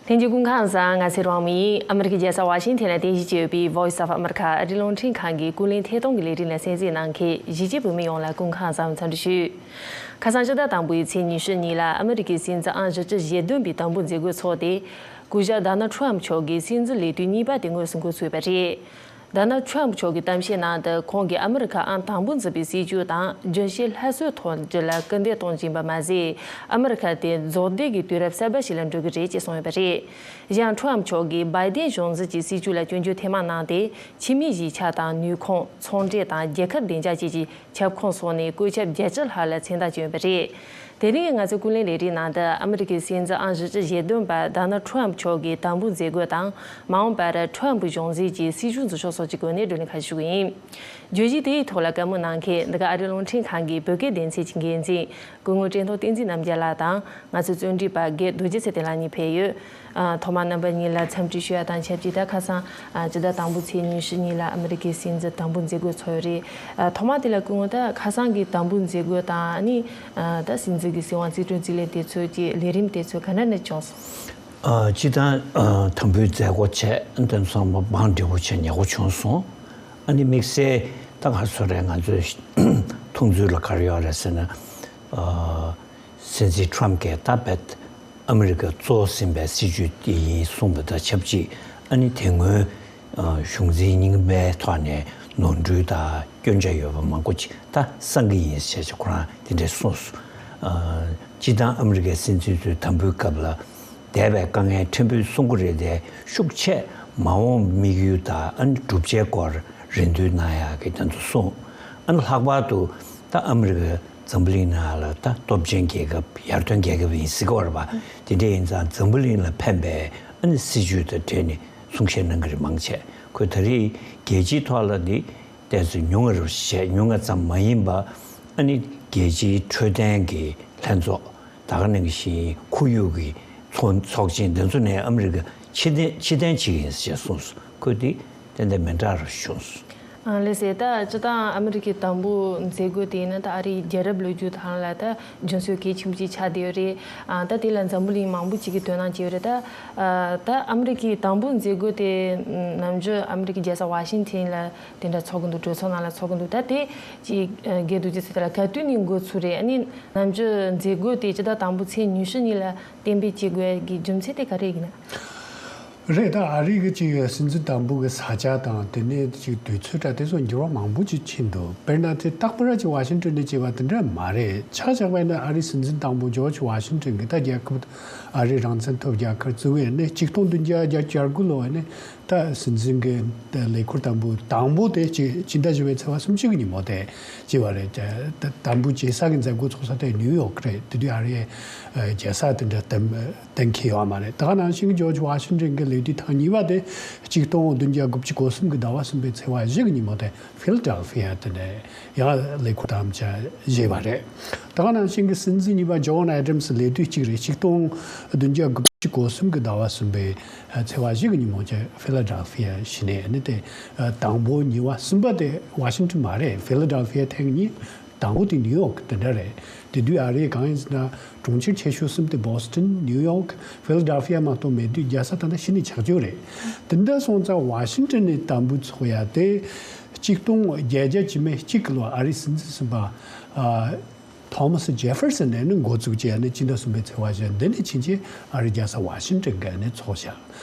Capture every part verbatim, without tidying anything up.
ལྷན་རྒྱས་སྐུ་ཁམས་བཟང་། ང་ཚེ་རིང་དབང་མོ་ཡིན། ཨ་མི་རི་ཀའི་རྒྱལ་ས་ཝ་ཤིང་ཐན་ལ་རྟེན་གཞི་བྱས་ཡོད་པའི་Voice of America ཨ་རིའི་རླུང་འཕྲིན་ཁང་གི་ཀུན་གླེང་ཐད་གཏོང་གི་ལས་རིམ་ལ་གསན་གཟིགས་གནང་མཁན་གཞིས་བྱེས་བོད་མི་ཡོངས་ལ་སྐུ་ཁམས་བཟང་འཚམས་འདྲི་ཞུ། ཁ་སང་ཕྱི་ཟླ་དང་པོའི་ཚེས་ཉི་ཤུ་གཉིས་ལ་ཨ་མི་རི་ཀའི་སྲིད་འཛིན་ཨང་བཞི་བཅུ་ཞེ་བདུན་པའི་དང་པོ་མཛད་སྒོ་ཚོགས་ཏེ། སྐུ་ཞབས་Donald Trump མཆོག་གི་སྲིད་འཛིན་ལས་དུས་གཉིས་པ་དེ་དངོས་སུ་འགོ་ཚུགས་པ་རེད། Donald Trump མཆོག་གིས་གཏམ་བཤད་ནང་དུ། ཁོང་གིས་ཨ་མི་རི་ཁ་ཨང་དང་པོ་འཛུལ་བའི་སྲིད་ཇུས་དང་རྒྱུན་ཤེས་སླར་གསོའི་ཐོག་འགྱུར་ལ་སྐུལ་འདེད་གཏོང་བཞིན་པ་མ་ཟད། ཨ་མི་རི་ཁ་དེ་རྫོགས་ལྡན་གྱི་དུས་རབས་གསར་པ་ཞིག་ལ་འགྲོ་གི་རེད་ཅེས་གསུངས་ཡོད་པ་རེད། གཞན་Trump མཆོག་གིས་Biden གཞུང་འཛིན་གྱི་སྲིད་ཇུས་ལ་སྐྱོན་བརྗོད་ཐེངས་མང་གནང་སྟེ། ཕྱི་མིའི་གཞིས་ཆགས་དང་ནུས་ཁུངས། ཚོང་འབྲེལ་དང་རྒྱལ་ཁབ་བདེ་འཇགས་བཅས་ཀྱི་ཁྱབ་ཁོངས་སོགས་ནས་བཀོད་ཁྱབ་བརྒྱད་ཅུ་ལྷག་ལ་མཚན་རྟགས་བཅོལ་ཡོད་པ་རེད། དེ་རིང་ང་ཚོའི་ཀུན་གླེང་ལས་རིམ་ནང་དུ། ཨ་མི་རི་ཀའི་སྲིད་འཛིན་ཨང་བཞི་བཅུ་ཞེ་བདུན་པ་Donald Trump མཆོག་གི་དང་པོ་མཛད་སྒོ་དང་། མ་འོངས་པར་Trump གཞུང་འཛིན་གྱི་སྲིད་ཇུས་འཛིན་ཕྱོགས་སོགས་ཀྱི་སྒོ་ནས་བགྲོ་གླེང་ཁ་ཤས་ཞུ་གི་ཡིན། བརྗོད་གཞི་དེའི་ཐོག་ལ་བཀའ་མོལ་གནང་མཁན་འདི་ག་ཨ་རིའི་རླུང་འཕྲིན་ཁང་གི་བོད་སྐད་སྡེ་ཚན་གྱི་འགན་འཛིན་སྐུ་ངོ་བཀྲས་མཐོང་བསྟན་འཛིན་རྣམ་རྒྱལ་ལགས་དང་། ང་ཚོའི་རྩོམ་སྒྲིག་པ་རྒན་རྡོ་རྗེ་ཚེ་བརྟན་ལགས་གཉིས་ཕེབས་ཡོད། ཨ། ཐོག་མར་རྣམ་པ་གཉིས་ལ་འཚམས་འདྲི་ཞུ་ཡ་དང་ཆབས་ཅིག་ད་ཁ་སང་། ཨ། སྤྱི་ཟླ་དང་པོ་ཚེས་ཉི་ཤུ་གཉིས་ལ་ཨ་མི་རི་ཀའི་སྲིད་འཛིན་དང་པོ་མཛད་སྒོ་ཚོགས་ཡོད་རེད། ཨ། ཐོག་མ་དེ་ལ་སྐུ་ངོ་ད་ཁ་སང་གི་དང་པོ་མཛད་སྒོ་དང་ཨ་ནི། ཨ། ད་སྲིད་འཛིན་གྱི་སྲིད་དབང་རྩིས་སྤྲོད་རྩིས་ལེན་དེ་ཚོའི་གི་ལས་རིམ་དེ་ཚོ་ག་འདྲ་ནས་བྱུང་སོང་། ཨ། སྤྱིར་བཏང་། ཨ། དང་པོའི་མཛད་སྒོ་བྱས། དེ་ཚང་མ་མང་འབྲས་བུ་ཆེ་ཉེ་པོ་བྱུང་སོང་། ཨ་ནི་དམིགས་བསལ་ད་ག་རེ་ཟེར་རེད། ང་ཚོའི་མཐོང་ཚུལ་ལ་ག་རེ་ཡོད་རེད་ཟེར་ན། ཨ། སྲིད་འཛིན་Trump གིས་ད་བེད་ཨ་མི་རི་ཀ་གཙོ་བོ་ཟིན་པའི་སྲིད་ཇུས་དེ་ཡིན་གསུངས་པ་དང་ཆབས་ཅིག་ཨ་ནི་དེ་སྔོན། ཨ། གཞུང་འཛིན་རྙིང་པའི་ཐོག་ནས་ནོར་འཁྲུལ་དང་སྐྱོན་ཆ་ཡོད་པ་མང་པོ་ཅིག་ད་གསང་གི་ཡིན་ཞེས་ཁོ་རང་དེ་འདྲས་གསུངས་སོང་། ཨ། སྤྱིར་བཏང་ཨ་མི་རི་ཀའི་སྲིད་འཛིན་ཚོའི་དང་པོའི་སྐབས་ལ་འདས་པའི་དཀའ་ངལ་ཕྲན་བུ་གསུང་གི་རེད་དེ། ཤུགས་ཆེ་མ་འོངས་དམིགས་ཡུལ་དང་ཨ་ནི་བསྒྲུབ་བྱའི་སྐོར་རེ་འདུན་གནང་ཡག་གི་དེ་ཚོ་གསུངས། ཨ་ནི་ལྷག་པར་དུ་ད་ཨ་མི་རི་ཀ་འཛམ་བུ་གླིང་ནང་ལ་ད་སྟོབས་ཆེན་རྒྱལ་ཁབ། ཡར་ཐོན་རྒྱལ་ཁབ་ཡིན་ཟེར་གྱི་ཡོད་རེད་པ། དེ་འདྲ་ཡིན་ཙང་འཛམ་བུ་གླིང་ལ་ཕན་པའི་ཨ་ནི་སྲིད་ཇུས་དང་འབྲེལ་ནས་གསུང་བཤད་གནང་གི་རེད་མང་ཆེ། ཁོས་ད་རེས་རྒྱལ་སྤྱིའི་ཐོག་ལ་འདི་ཏོག་ཙམ་ཉུང་ངུ་རུ་བཤད། ཉུང་ངུ་ཙམ་མ་ཡིན་པ། ཨ་ནི་རྒྱལ་སྤྱིའི་འཕྲོད་བསྟེན་གྱི་ལྷན་ཚོགས། ད་ག་ནང་བཞིན་ཁོར་ཡུག་གི་ཚོགས་ཚོགས་ཆེན་དེ་ཚོ་ནས་ཨ་མི་རི་ཀ་ཕྱིར་འཐེན་ཕྱིར་འཐེན་བྱེད་ཀྱི་ཡིན་ཞེས་གསུངས་སོང་། ཁོས་འདི་ཏན་ཏན་མི་འདྲ་རུ་བྱུང་སོང་། ཨ། ལགས་སེ། ད་སྤྱིར་བཏང་ཨ་མི་རི་ཀའི་དང་པོ་མཛད་སྒོ་དེ་ནི་ད་ཨ་རིའི་རྒྱལ་རབས་ལོ་རྒྱུས་ཐང་ལ་ད་རྒྱུན་སྲོལ་གལ་ཆེན་པོ་ཅིག་ཆགས་བསྡད་ཡོད་རེད། ཨ། ད་དེ་ལ་འཛམ་བུ་གླིང་མང་པོ་ཅིག་གིས་དོ་སྣང་བྱས་ཡོད་རེད། ད། ཨ། ད་ཨ་མི་རི་ཀའི་དང་པོ་མཛད་སྒོ་དེ་ནམ་རྒྱུན་ཨ་མི་རི་ཀའི་རྒྱལ་ས་ཝ་ཤིང་ཐན་ལ་དེ་འདྲ་ཚོགས་ཀྱི་འདུག་གྲོས་ཚོགས་ནང་ལ་ཚོགས་ཀྱི་འདུག་ད་དེ་ཅིག་ཨ། རྒན་རྡོ་རྗེ་ཚེ་བརྟན་ལགས་ག་དུས་ནས་འགོ་ཚུགས་རེད། ཨ་ནི་ནམ་རྒྱུན་མཛད་སྒོ་དེ་སྤྱི་ཟླ་དང་པོ་ཚེས་ཉི་ཤུ་གཉིས་ལ་གཏན་འབེབས་བྱེད་དགོས་ཀྱི་རྒྱུ་མཚན་དེ་ག་རེ་ཡིན་ན། རེད། ད་ཨ་རི་གི་ཅིག་སྲིད་འཛིན་དང་པོ་གི་ས་ཆ་དང་དེ་ནས་ཅིག་དུས་ཚོད་འདྲ་དེ་ཚོ་འགྱུར་བ་མང་པོ་ཅིག་ཕྱིན་འདུག་དཔེར་ན་དེ་རྟག་པར་ཅིག་ཝ་ཤིང་ཏོན་ནས་བྱས་པ་དེ་འདྲ་མ་རེད། ཆ་བཞག་པ་ཡིན་ན་ཨ་རིའི་སྲིད་འཛིན་དང་པོ་ཇོརྗ་ཝ་ཤིང་ཏོན་གྱིས་ད་རྒྱལ་ཁབ་ཨ་རིའི་རང་བཙན་ཐོབ། རྒྱལ་ཁབ་བཙུགས་པ་ཡིན་ནས་ཆིག་སྟོང་བདུན་བརྒྱ་བརྒྱད་ཅུ་གྱ་དགུ་ལོ་ཡིན་ནས་ད་སྲིད་འཛིན་གྱི་ལས་འཁུར་དང་པོ་དང་པོ་དེ་ཅིག་སྤྱི་ཟླ་བཞི་པའི་ཚེས་པ་སུམ་ཅུ་གི་ཉིན་མོ་དེ་བྱས་པ་རེད། ད་དང་པོ་བྱེད་ས་གི་མཛད་སྒོ་ཚོགས་ས་དེ་ནིའུ་ཡོག་རེད། དེ་དུས་ཨ་རིའི་རྒྱལ་ས་དེ་འདྲ་དམ། གཏན་འཁེལ་ཡོད་མ་རེད། ད་ག་ནང་བཞིན་ཇོརྗ་ཝ་ཤིང་ཏོན་གྱི་ལོ་དུས་ཐེངས་གཉིས་པ་དེ་ཆིག་སྟོང་བདུན་བརྒྱ་དགུ་བཅུ་གོ་གསུམ་གྱི་ཟླ་བ་གསུམ་པའི་ཚེས་པ་བཞི་གི་ཉིན་མོ་དེ་ཕི་ལ་ཌེལ་ཕི་ཡ་དེ་ནས་ཡང་ལས་འཁུར་དམ་བཅའ་བཞེས་པ་རེད། ད་ག་ནང་བཞིན་གྱི་སྲིད་འཛིན་གཉིས་པ་ཇོན་ཨེ་ཌམ་སི་ལོ་དུས་གཅིག་རེད། ཆིག་སྟོང་བདུན་བརྒྱ་དགུ་བཅུ་གོ་གསུམ་གྱི་ཟླ་བ་གསུམ་པའི་ཚེས་པ་བཞི་གི་ཉིན་མོ་ཆེ་ཕི་ལ་ཌེལ་ཕི་ཡ་གཞི་ནས་ནི་དེ་དང་པོ་གཉིས་པ་གསུམ་པ་དེ་ཝ་ཤིང་ཏོན་མ་རེད། ཕི་ལ་ཌེལ་ཕི་ཡ་ཐེངས་གཉིས། དང་པོ་དེ་ནིའུ་ཡོག་དེ་འདྲ་རེད། དེ་དུས་ཨ་རིའི་གང་ཡིན་ཟེར་ན་གྲོང་ཁྱེར་ཆེ་ཤོས་གསུམ་དེ་བོ་སི་ཊོན། ནིའུ་ཡོག་ཕི་ལ་ཌེལ་ཕི་ཡ་མ་གཏོགས་མེད་དུས་རྒྱལ་ས་ད་ལྟ་གཞི་ནས་ཆགས་ཀྱི་ཡོད་རེད། དེ་འདྲ་སོང་ཙང་ཝ་ཤིང་ཏོན་ནས་དང་པོ་ཚོགས་ཡ་དེ་ཆིག་སྟོང་བརྒྱད་བརྒྱ་བཅུ་མེད་གཅིག་གི་ལོ་ཨ་རིའི་སྲིད་འཛིན་གསུམ་པ་ཨ་ཐོ་མ་སི་ཇེ་ཕེར་སན་ནས་ནི་འགོ་བཙུགས་བྱས་ནས་སྤྱི་ཟླ་གསུམ་པའི་ཚེས་པ་བཞི་འདི་ནས་ཕྱིན་ཆད་ཨ་རིའི་རྒྱལ་ས་ཝ་ཤིང་ཏོན་གི་ནས་ཚོགས་བཞག་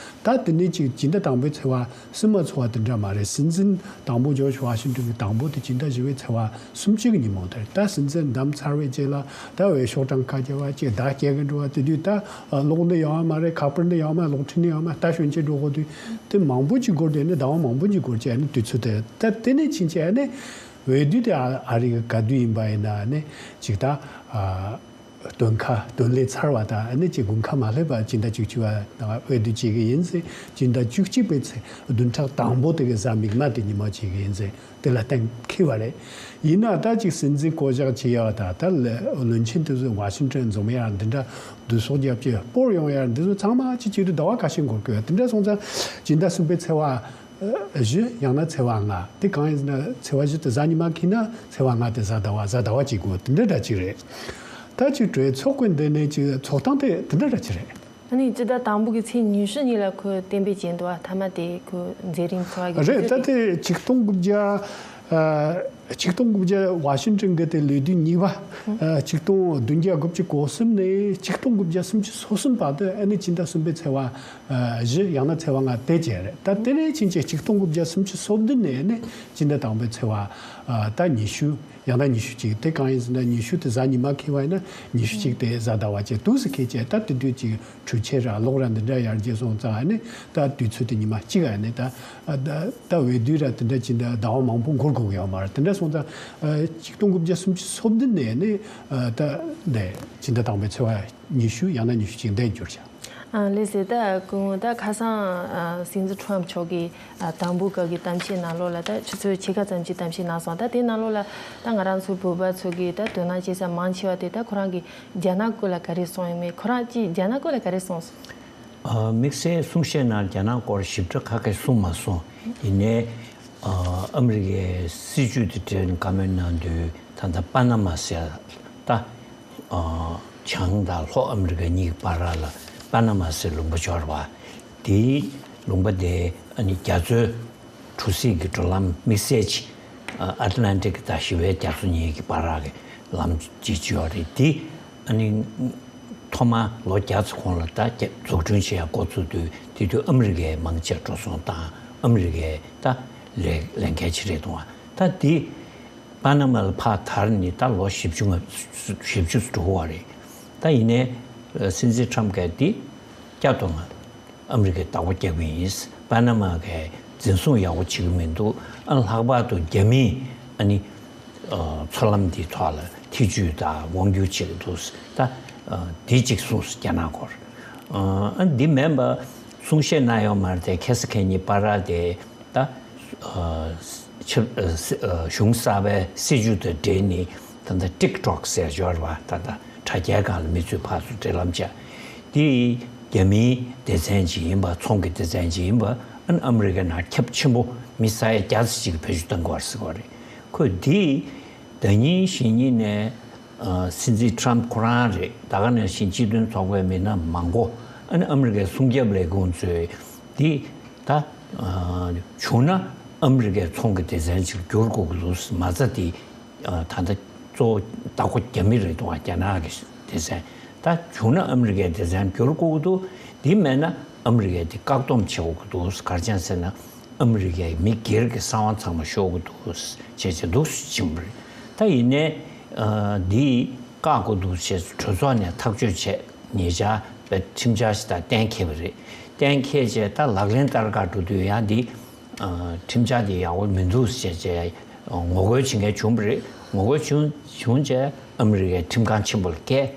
ད་དེ་ནས་ཅིག་སྤྱི་ཟླ་དང་པོའི་ཚེས་པ་གསུམ་མ་ཚོགས་པ་དེ་འདྲ་མ་རེད། སྲིད་འཛིན་དང་པོ་ཇོརྗ་ཝ་ཤིང་ཏོན་གྱི་དང་པོ་དེ་སྤྱི་ཟླ་བཞི་པའི་ཚེས་པ་སུམ་ཅུ་གི་ཉིན་མོ་དེར། ད་སྲིད་འཛིན་བདམས་ཚར་བའི་རྗེས་ལ་ད་འོས་ཤོག་གྲངས་ཀ་རྒྱབ་པ་བཅས་བརྡ་སྐྱེལ་གི་འགྲོ་བ། དེ་དུས་ད་གློག་འདི་ཡོང་བ་མ་རེད། ཁ་པར་འདི་ཡོང་བ། གློག་འཕྲིན་འདི་ཡོང་བ། ད་ཞོན་ཆེ་འགྲོ་གོ་དུས་དེ་མང་པོ་ཅིག་འགོར་དེ་ནི་ཟླ་བ་མང་པོ་ཅིག་འགོར་བྱས་ནི་དུས་ཚོད་དེ་ད་དེ་ནས་ཕྱིན་ཆད་ནི་འོས་བསྡུ་དེ་ཨ་རི་གི་ག་དུས་ཡིན་པ་ཡིན་ན་ནི་ཅིག་ད། སྟོན་ཁ་སྟོན་ལས་ཚར་བ་དང་ཨ་ནི་ཅིག་དགུན་ཁ་མ་སླེབས་པ་སྤྱི་ཟླ་བཅུ་གཅིག་པ་ནང་འོས་བསྡུ་བྱེད་ཀྱི་ཡིན་ཟེར། སྤྱི་ཟླ་བཅུ་གཅིག་པའི་ཚེས་བདུན་ཕྲག་དང་པོ་དེ་གི་གཟའ་མིག་དམར་དེ་ཉིན་མོ་བྱེད་ཀྱི་ཡིན་ཟེར་དེ་ལ་གཏན་འཁེལ་བ་རེད། ཡིན་ན་ད་ཅིག་སྲིད་འཛིན་བསྐོ་གཞག་བྱེད་ཡག་དང་ད་ལ་བློན་ཆེན་དེ་ཚོ་ཝ་ཤིང་ཏོན་འཛོམས་ཡག་འདི་འདྲ་བསྡུ་གསོག་རྒྱབ་ཀྱི་སྤོར་ཡོང་ཡག་འདི་ཚོ་ཚང་མ་ཅིག་བྱེད་དུས་ཟླ་བ་ཁ་ཤས་འགོར་གི་ཡོད། དེ་འདྲ་སོང་ཙང་སྤྱི་ཟླ་གསུམ་པའི་ཚེས་པ་བཞི་ཡང་ན་ཚེས་པ་ལྔ་དེ་གང་ཡིན་ཟེར་ན་ཚེས་པ་བཞི་དེ་གཟའ་ཉི་མ་འཁེལ་ན་ཚེས་པ་ལྔ་དེ་གཟའ་ཟླ་བ། གཟའ་ཟླ་བ་གཅིག་དགོས་དེ་འདྲ་འདྲ་ཅིག་རེད། ད་ཅིག་གྲོས་ཚོགས་ཀྱི་འདི་ནས་ཅིག་ཚོགས་སྟངས་དེ་དེ་འདྲ་འདྲ་ཅིག་རེད། ཨ་ནི་སྤྱི་ཟླ་དང་པོ་གི་ཚེས་ཉི་ཤུ་ཉིན་ལ་ཁོ་གཏན་འབེབས་བྱས་འདུག་བ། མཐའ་མ་དེ་ཁོ་མཛད་རིམ་ཚོགས་པ་གི་རེད། ད་དེ་ཆིག་སྟོང་དགུ་བརྒྱ་ཨ། ཆིག་སྟོང་དགུ་བརྒྱ་ཝ་ཤིང་ཊོན་གི་དེ་ལོ་དུས་གཉིས་པ། ཨ། ཆིག་སྟོང་བདུན་བརྒྱ་དགུ་བཅུ་གོ་གསུམ་ནས་ཆིག་སྟོང་དགུ་བརྒྱ་སུམ་ཅུ་སོ་གསུམ་བར་དུ། ཨ་ནི་སྤྱི་ཟླ་གསུམ་པའི་ཚེས་པ་ཨ། བཞི། ཡང་ན་ཚེས་པ་ལྔ་དེ་བྱས་རེད། ད་དེ་ནས་ཕྱིན་ཆད་ཆིག་སྟོང་དགུ་བརྒྱ་སུམ་ཅུ་སོ་བདུན་ནས་ནི་སྤྱི་ཟླ་དང་པོའི་ཚེས་པ་ཨ། ད་ཉི་ཤུ། ཡང་ན་ཉི་ཤུ་གཅིག། དེ་གང་ཡིན་ཟེར་ན་ཉི་ཤུ་དེ་གཟའ་ཉི་མ་འཁེལ་བ་ཡིན་ན་ཉི་ཤུ་གཅིག་དེ་གཟའ་ཟླ་བ་བྱས། དུས་སུ་འཁེལ་བྱས། ད་དེ་དུས་ཀྱི་འཕྲུལ་ཆས་ར་གློག་ར་འདི་འདྲ་ཡར་རྒྱས་སོང་ཙང་། ཨ་ནི་ད་དུས་ཚོད་དེ་ཉི་མ་གཅིག། ཨ་ནི་ད་ཨ། ད་ད་འོས་བསྡུ་ར་དེ་འདྲ་ཅིག་འདི་ཟླ་བ་མང་པོ་འགོར་དགོས་ཀྱི་ཡོད་མ་རེད། དེ་འདྲ་སོང་ཙང་ཨ། ཆིག་སྟོང་དགུ་བརྒྱ་སུམ་ཅུ་སོ་བདུན་ནས་ནི་ཨ། ད་འདི་སྤྱི་ཟླ་དང་པོའི་ཚེས་པ་ཉི་ཤུ། ཡང་ན་ཉི་ཤུ་གཅིག་འདིར་གྱུར་བཞག། ཨ། ལགས་སེ། ད་གོང་ད་ཁ་སང་ཨ། སྲིད་འཛིན་ཁྲོམ་མཆོག་གིས་ཨ། དང་པོ་སྐབས་ཀྱི་གཏམ་བཤད་ནང་ལོགས་ལ་ད་ཆུ་ཚོད་ཕྱེད་ཀ་ཙམ་ཅིག་གཏམ་བཤད་གནང་སོང་། ད་དེའི་ནང་ལོགས་ལ་ད་ང་རང་ཚོ་བོད་པ་ཚོ་གིས་ད་དོ་སྣང་བྱེད་ས་མང་ཆེ་བ་དེ་ད་ཁོ་རང་གིས་རྒྱ་ནག་སྐོར་ལ་ག་རེ་གསུངས་ཡོད་མེད། ཁོ་རང་གིས་རྒྱ་ནག་སྐོར་ལ་ག་རེ་གསུངས་སོང་། ཨ། དམིགས་བསལ་གསུང་བཤད་ནང་རྒྱ་ནག་སྐོར་ཞིབ་ཕྲ་ཁ་སྐད་གསུངས་མ་སོང་། ཡིན་ནའི་ཨ། ཨ་མི་རི་ཀའི་སྲིད་བྱུས་དེ་འབྲེལ་བཀའ་མོལ་གནང་དུས། ད་ལྟ་པ་ན་མ་ཟེར་ད། ཨ། བྱང་དང་ལྷོ་ཨ་མི་རི་ཀ་གཉིས་ཀྱི་བར་ལ་པ་ན་མ་ཟེར་ལུང་པ་འབྱོར་བ། དེའི་ལུང་པ་དེ་ཨ་ནི་རྒྱ་མཚོའི་གྲུ་གཟིངས་ཀྱི་འགྲོ་ལམ་དམིགས་བསལ་གྱི་ཨ། ཨ་ཏི་ལན་ཊིག་དང་ཞི་བའི་རྒྱ་མཚོ་གཉིས་ཀྱི་བར་གྱི་ལམ་ཅིག་ཅིག་ཡོད་རེད། དེ་ཨ་ནི་ཐོག་མ་ལོ་བརྒྱ་ཙམ་གོང་ལ་ད་རྒྱ། འཛུགས་སྐྲུན་བྱེད་ཡ་འགོ་བཙུགས་དུས། དེ་དུས་ཨ་མི་རི་ཀའི་མང་ཆེ་འགྲོ་སོང་བཏང་། ཨ་མི་རི་ཀའི་ད་ལས་ལས་འགན་ཅིག་རེད་འདུག་བ། ད་དེ་པ་ན་མ་ལ་ཕར་དར་ནས་ད་ལོ་བཞི་བཅུ་ལྔ། བཞི་བཅུ་འགྲོ་བ་རེད། ད་ཡིན་ནའི་སྲིད་འཛིན་ཁྲམ་གྱིས་འདི་བསྐྱར་དུ་ང་ཨ་མི་རི་ཀའི་བདག་པོ་རྒྱག་གི་ཡིན། པ་ན་མ་གིས་འཛིན་བཟུང་ཡག་པོ་བྱེད་ཀྱི་མི་འདུག། ཨ། ལྷག་པར་དུ་རྒྱ་མིས་ཨ་ནི་ཨ། མཚོ་ལམ་འདིའི་ཐོག་ལ་ཐེ་ཇུས་དང་དབང་སྒྱུར་བྱེད་ཀྱི་འདུག། ད་ཨ། འདི་གཅིག་གསུངས་སོང་། རྒྱ་ནག་སྐོར། ཨ། འདི་མིན་པ་གསུང་བཤད་གནང་ཡོད་མ་རེད་དེ། ཁ་སང་ཁ་ཉིན་པར་དེ་ད་ཨ། ཆབ། ཨ། གཞུང་གསར་པའི་སྲིད་བྱུས་དང་འབྲེལ་ནས་ད་ལྟ་ཊིག་ཊོག་ཟེར་འབྱོར་བ། ད་ལྟ་དྲ་རྒྱའི་སྒང་ལ་མི་ཚོས་ཕར་ཚུར་འབྲེལ་ལམ་བྱས། དེ་རྒྱ་མིའི་སྡེ་ཚན་ཅིག་ཡིན་པ། ཚོང་གི་སྡེ་ཚན་ཅིག་ཡིན་པ། ཨ་ནི་ཨ་མི་རི་ཀའི་ནང་ཁྱབ་ཆེན་པོ། མི་ས་ཡ་བརྒྱ་ཙམ་ཅིག་གིས་བེད་སྤྱོད་གཏང་གི་ཡོད་རེད་ཟེར་གྱི་ཡོད་རེད། ཁོས་འདི་ཟླ་ཉིན་གཞེས་ཉིན་ནས་ཨ། སྲིད་འཛིན་ཁྲམ་ཁོ་རང་རེད། ད་ག་ནང་བཞིན་སྤྱི་མཐུན་ཚོགས་པའི་མི་སྣ་མང་པོ། ཨ་ནི་ཨ་མི་རི་ཀའི་སྲུང་སྐྱོབ་ལས་ཁུངས་ཚོས་འདི་ད་ཨ། བྱུང་ན་ཨ་མི་རི་ཀའི་ཚོང་གི་སྡེ་ཚན་ཅིག་འགྱུར་དགོས་ཀྱི་འདུག། མ་རྩ་དེ་ཨ། ད་ལྟ་གཙོ་བོ་བདག་པོ་རྒྱ་མི་རེད་འདུག་བ། རྒྱ་ནག་གི་སྡེ་ཚན། ད་བྱུང་ན་ཨ་མི་རི་ཀའི་སྡེ་ཚན་འགྱུར་དགོས་ཀྱི་འདུག། དེ་མེད་ན་ཨ་མི་རི་ཀས་དེ་བཀག་སྡོམ་བྱེད་དགོས་ཀྱི་འདུག། ག་རེ་བྱས་ཟེར་ན། ཨ་མི་རི་ཀའི་མི་སྒེར་གྱི་གསང་བ་ཚང་མ་ཤོར་གྱི་འདུག་ཅེས་བྱས་འདུག་ཟེར་གྱི་ཡོད་རེད། ད་ཡིན་ནའི་ཨ། འདི་བཀག་དགོས་འདུག་ཅེས་གྲོས་ཚོགས་ནས་ཐག་གཅོད་བྱས། ཉེ་ཆར་བའི་ཁྲིམས་འཆར་ཞིག་ད་གཏན་འཁེལ་བ་རེད། གཏན་འཁེལ་བྱས་ད་ལག་ལེན་བསྟར་ག་འགྲོ་དུས་ཡང་འདི་ཨ། ཁྲིམས་འཆར་འདི་ཡག་པོ་མི་འདུག་ཅེས་བྱས་ངོ་རྒོལ་བྱེད་མཁན་བྱུང་བ་རེད། ངོ་རྒོལ་བྱུང་བྱུང་བྱས་ཨ་མི་རི་ཀའི་ཁྲིམས་ཁང་ཆེན་པོ་ལ་བསྐྱལ།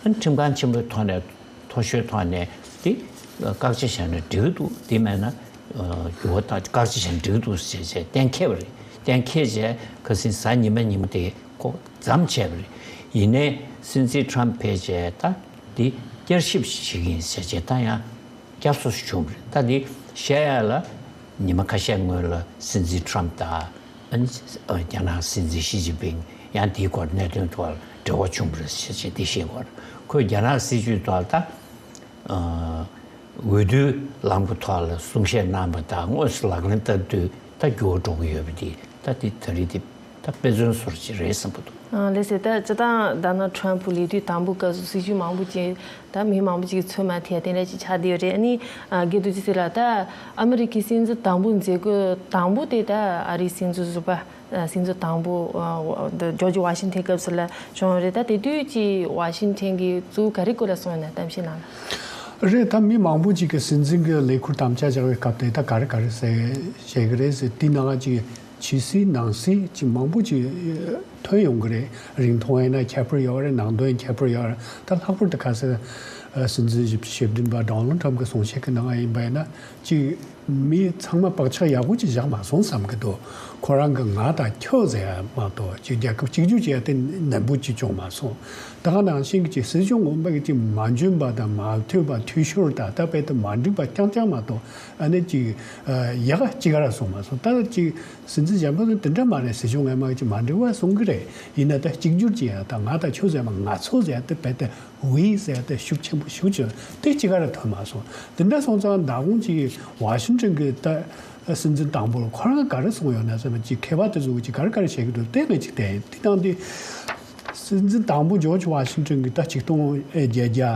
ཨ། ཁྲིམས་ཁང་ཆེན་པོའི་ཐོག་ནས། མཐོ་ཤོས་ཐོག་ནས་དེ་བཀག་ཆ་བཞག་ན་འགྲིག་གི་འདུག། དེ་མེད་ན་འགྱུར་བ་དང་བཀག་ཆ་བཞག་ན་འགྲིག་གི་འདུག་ཟེར་བྱས་གཏན་འཁེལ་བ་རེད། གཏན་འཁེལ་བྱས་ཁ་སང་གཟའ་ཉི་མ་ཉིན་མོ་དེ་ཁོ་མཚམས་ཆད་པ་རེད། ཡིན་ནའི་སྲིད་འཛིན་ཁྲམ་ཕེབས་བྱས་ད་འདི་བསྐྱར་ཞིབ་བྱེད་ཀྱི་ཡིན་ཟེར་བྱས་ད་ཡང་བསྐྱར་གསོ་ཞིག་བྱུང་བ་རེད། ད་འདི་བཤད་ཡ་ལ་ཉི་མ་ཁ་ཤས་སྔོན་ལ་སྲིད་འཛིན་ཁྲམ་དང་། ཨ་ནི་རྒྱ་ནག་སྲིད་འཛིན་ཞི་ཅིན་ཕིང་ཡང་དེའི་སྐོར་གནད་དོན་ཐོག་ལ་འབྲེལ་བ་བྱུང་བ་རེད་ཟེར་བྱས་འདི་བཤད་ཀྱི་ཡོད་རེད། ཁོས་རྒྱ་ནག་སྲིད་བྱུས་ཐོག་ལ་ད་འོས་བསྡུའི་ལམ་གྱི་ཐོག་ལ་གསུང་བཤད་གནང་བ་དང་དངོས་སུ་ལག་ལེན་བསྟར་དུས་ད་འགྱུར་བ་འགྲོ་གི་ཡོད་པ་འདི་ད་འདི་ད་རེས་འདི་ད་དཔེ་མཚོན་བཟོ་འདྲ་ཅིག་རེད་བསམ་གྱི་འདུག། ཨ། ལགས་སེ། ད་སྤྱིར་བཏང་ད་ནང་ཁྲམ་ཕུ་ལས་དུས་དང་པོ་སྐབས་སུ་སྲིད་བྱུས་མང་པོ་ཅིག་ད་མི་མང་པོ་ཅིག་གིས་ཚོད་མ་ཐིག་དེ་འདྲ་ཅིག་ཆགས་བསྡད་ཡོད་རེད། ཨ་ནི་ཨ། རྒན་རྡོ་རྗེ་ཟེར་ལགས། ད་ཨ་མི་རི་ཀའི་སྲིད་འཛིན་དང་པོ་མཛད་སྒོ་དང་པོ་དེ་ད་ཨ་རིའི་སྲིད་འཛིན་ཟུར་པ། ཨ། སྲིད་འཛིན་དང་པོ་ཨ། འདི་ཇོརྗ་ཝ་ཤིང་ཐན་སྐབས་སུ་ལ་བྱུང་ཡོད་རེད། ད་དེ་དུས་ཀྱི་ཝ་ཤིང་ཐན་གྱིས་གཙོ་བོ་ག་རེ་སྐོར་ལ་གསུངས་ཡོད་ན་གཏམ་བཤད་གནང་ལ། རེད། ད་མི་མང་པོ་ཅིག་གིས་སྲིད་འཛིན་གྱི་ལས་ཁུར་དམ་བཅའ་བཞག་པའི་སྐབས་དེ་ད་ག་རེ་ག་རེ་ཟེར་བཤད་ཀྱི་རེད་ཟེར། དེའི་ནང་ཅིག་ཕྱི་སྲིད་ནང་སྲིད་ཅིག་མང་པོ་ཅིག་ཐོན་ཡོང་གི་རེད། རིང་ཐུང་ཡིན་ན་ཁྱད་པར་ཡོད་རེད། ནང་དོན་ཁྱད་པར་ཡོད་རེད། ད་ལྷག་པར་དུ་ཁ་སང་སྲིད་འཛིན་ཞིབ་དཔྱོད་འབྲིང་པ་ཌོ་ནལ་ཊམ་གྱིས་གསུང་བཤད་ཀྱི་ནང་ཡིན་པ་ཡིན་ན་ཅིག་མི་ཚང་མ་བག་ཆགས་ཡག་པོ་ཅིག་བཞག་མ་སོང་བསམ་གྱི་འདུག། ཁོ་རང་གི་ང་དང་ཁྱོད་ཟེར་ཡ་མ་གཏོགས་ཅིག་རྒྱལ་ཁབ་གཅིག་གྱུར་བྱས་ཏེ་ནན་པོ་ཅིག་བྱུང་མ་སོང་། ད་ག་ནང་བཞིན་གྱི་སྲིད་སྐྱོང་འོས་མི་གི་ཅིག་མ་འཇོན་པ་དང་མ་འཐུས་པ་འཐུས་ཤོར་དང་ད་དཔེ་དེ་མ་འགྲིག་པ་རྐྱང་རྐྱང་མ་གཏོགས་ཨ་ནི་ཅིག་ཡག་ག་ཅིག་ར་སོང་མ་སོང་། ད་ཅིག་སྲིད་འཛིན་གཞོན་པ་ཚོ་དེ་འདྲ་མ་རེད། སྲིད་སྐྱོང་འོས་མི་གི་ཅིག་མ་འགྲིག་པ་གསུང་གི་རེད། ཡིན་ན་ད་གཅིག་གྱུར་གྱི་ཡ་ད་ང་དང་ཁྱོད་ཟེར་མ་ང་ཚོ་ཟེར་ཏེ་བེད་དེ་ཝི་ཟེར་ཏེ་ཤུགས་ཆེན་པོ་ཤུགས་ཆེ་དེ་གཅིག་ག་ར་ཐོན་མ་སོང་། དེ་འདྲ་སོང་ཙང་མདང་དགོང་གི་ཝ་ཤིང་ཊོན་གྱི་ད་སྲིད་འཛིན་དང་པོ་ལ་ཁོ་རང་ག་རེ་གསུངས་ཡོད་ན་ཟེར་བ་ཅིག་མཁས་པ་དེ་ཚོ་གིས་ག་རེ་ག་རེ་བཤད་ཀྱི་འདུག་དེ་ངས་ཅིག་བལྟས་ཡིན། དེ་དང་དེ་སྲིད་འཛིན་དང་པོ་ཇོརྗ་ཝ་ཤིང་ཊོན་གྱི་ད་ཆིག་སྟོང་བརྒྱད་བརྒྱ་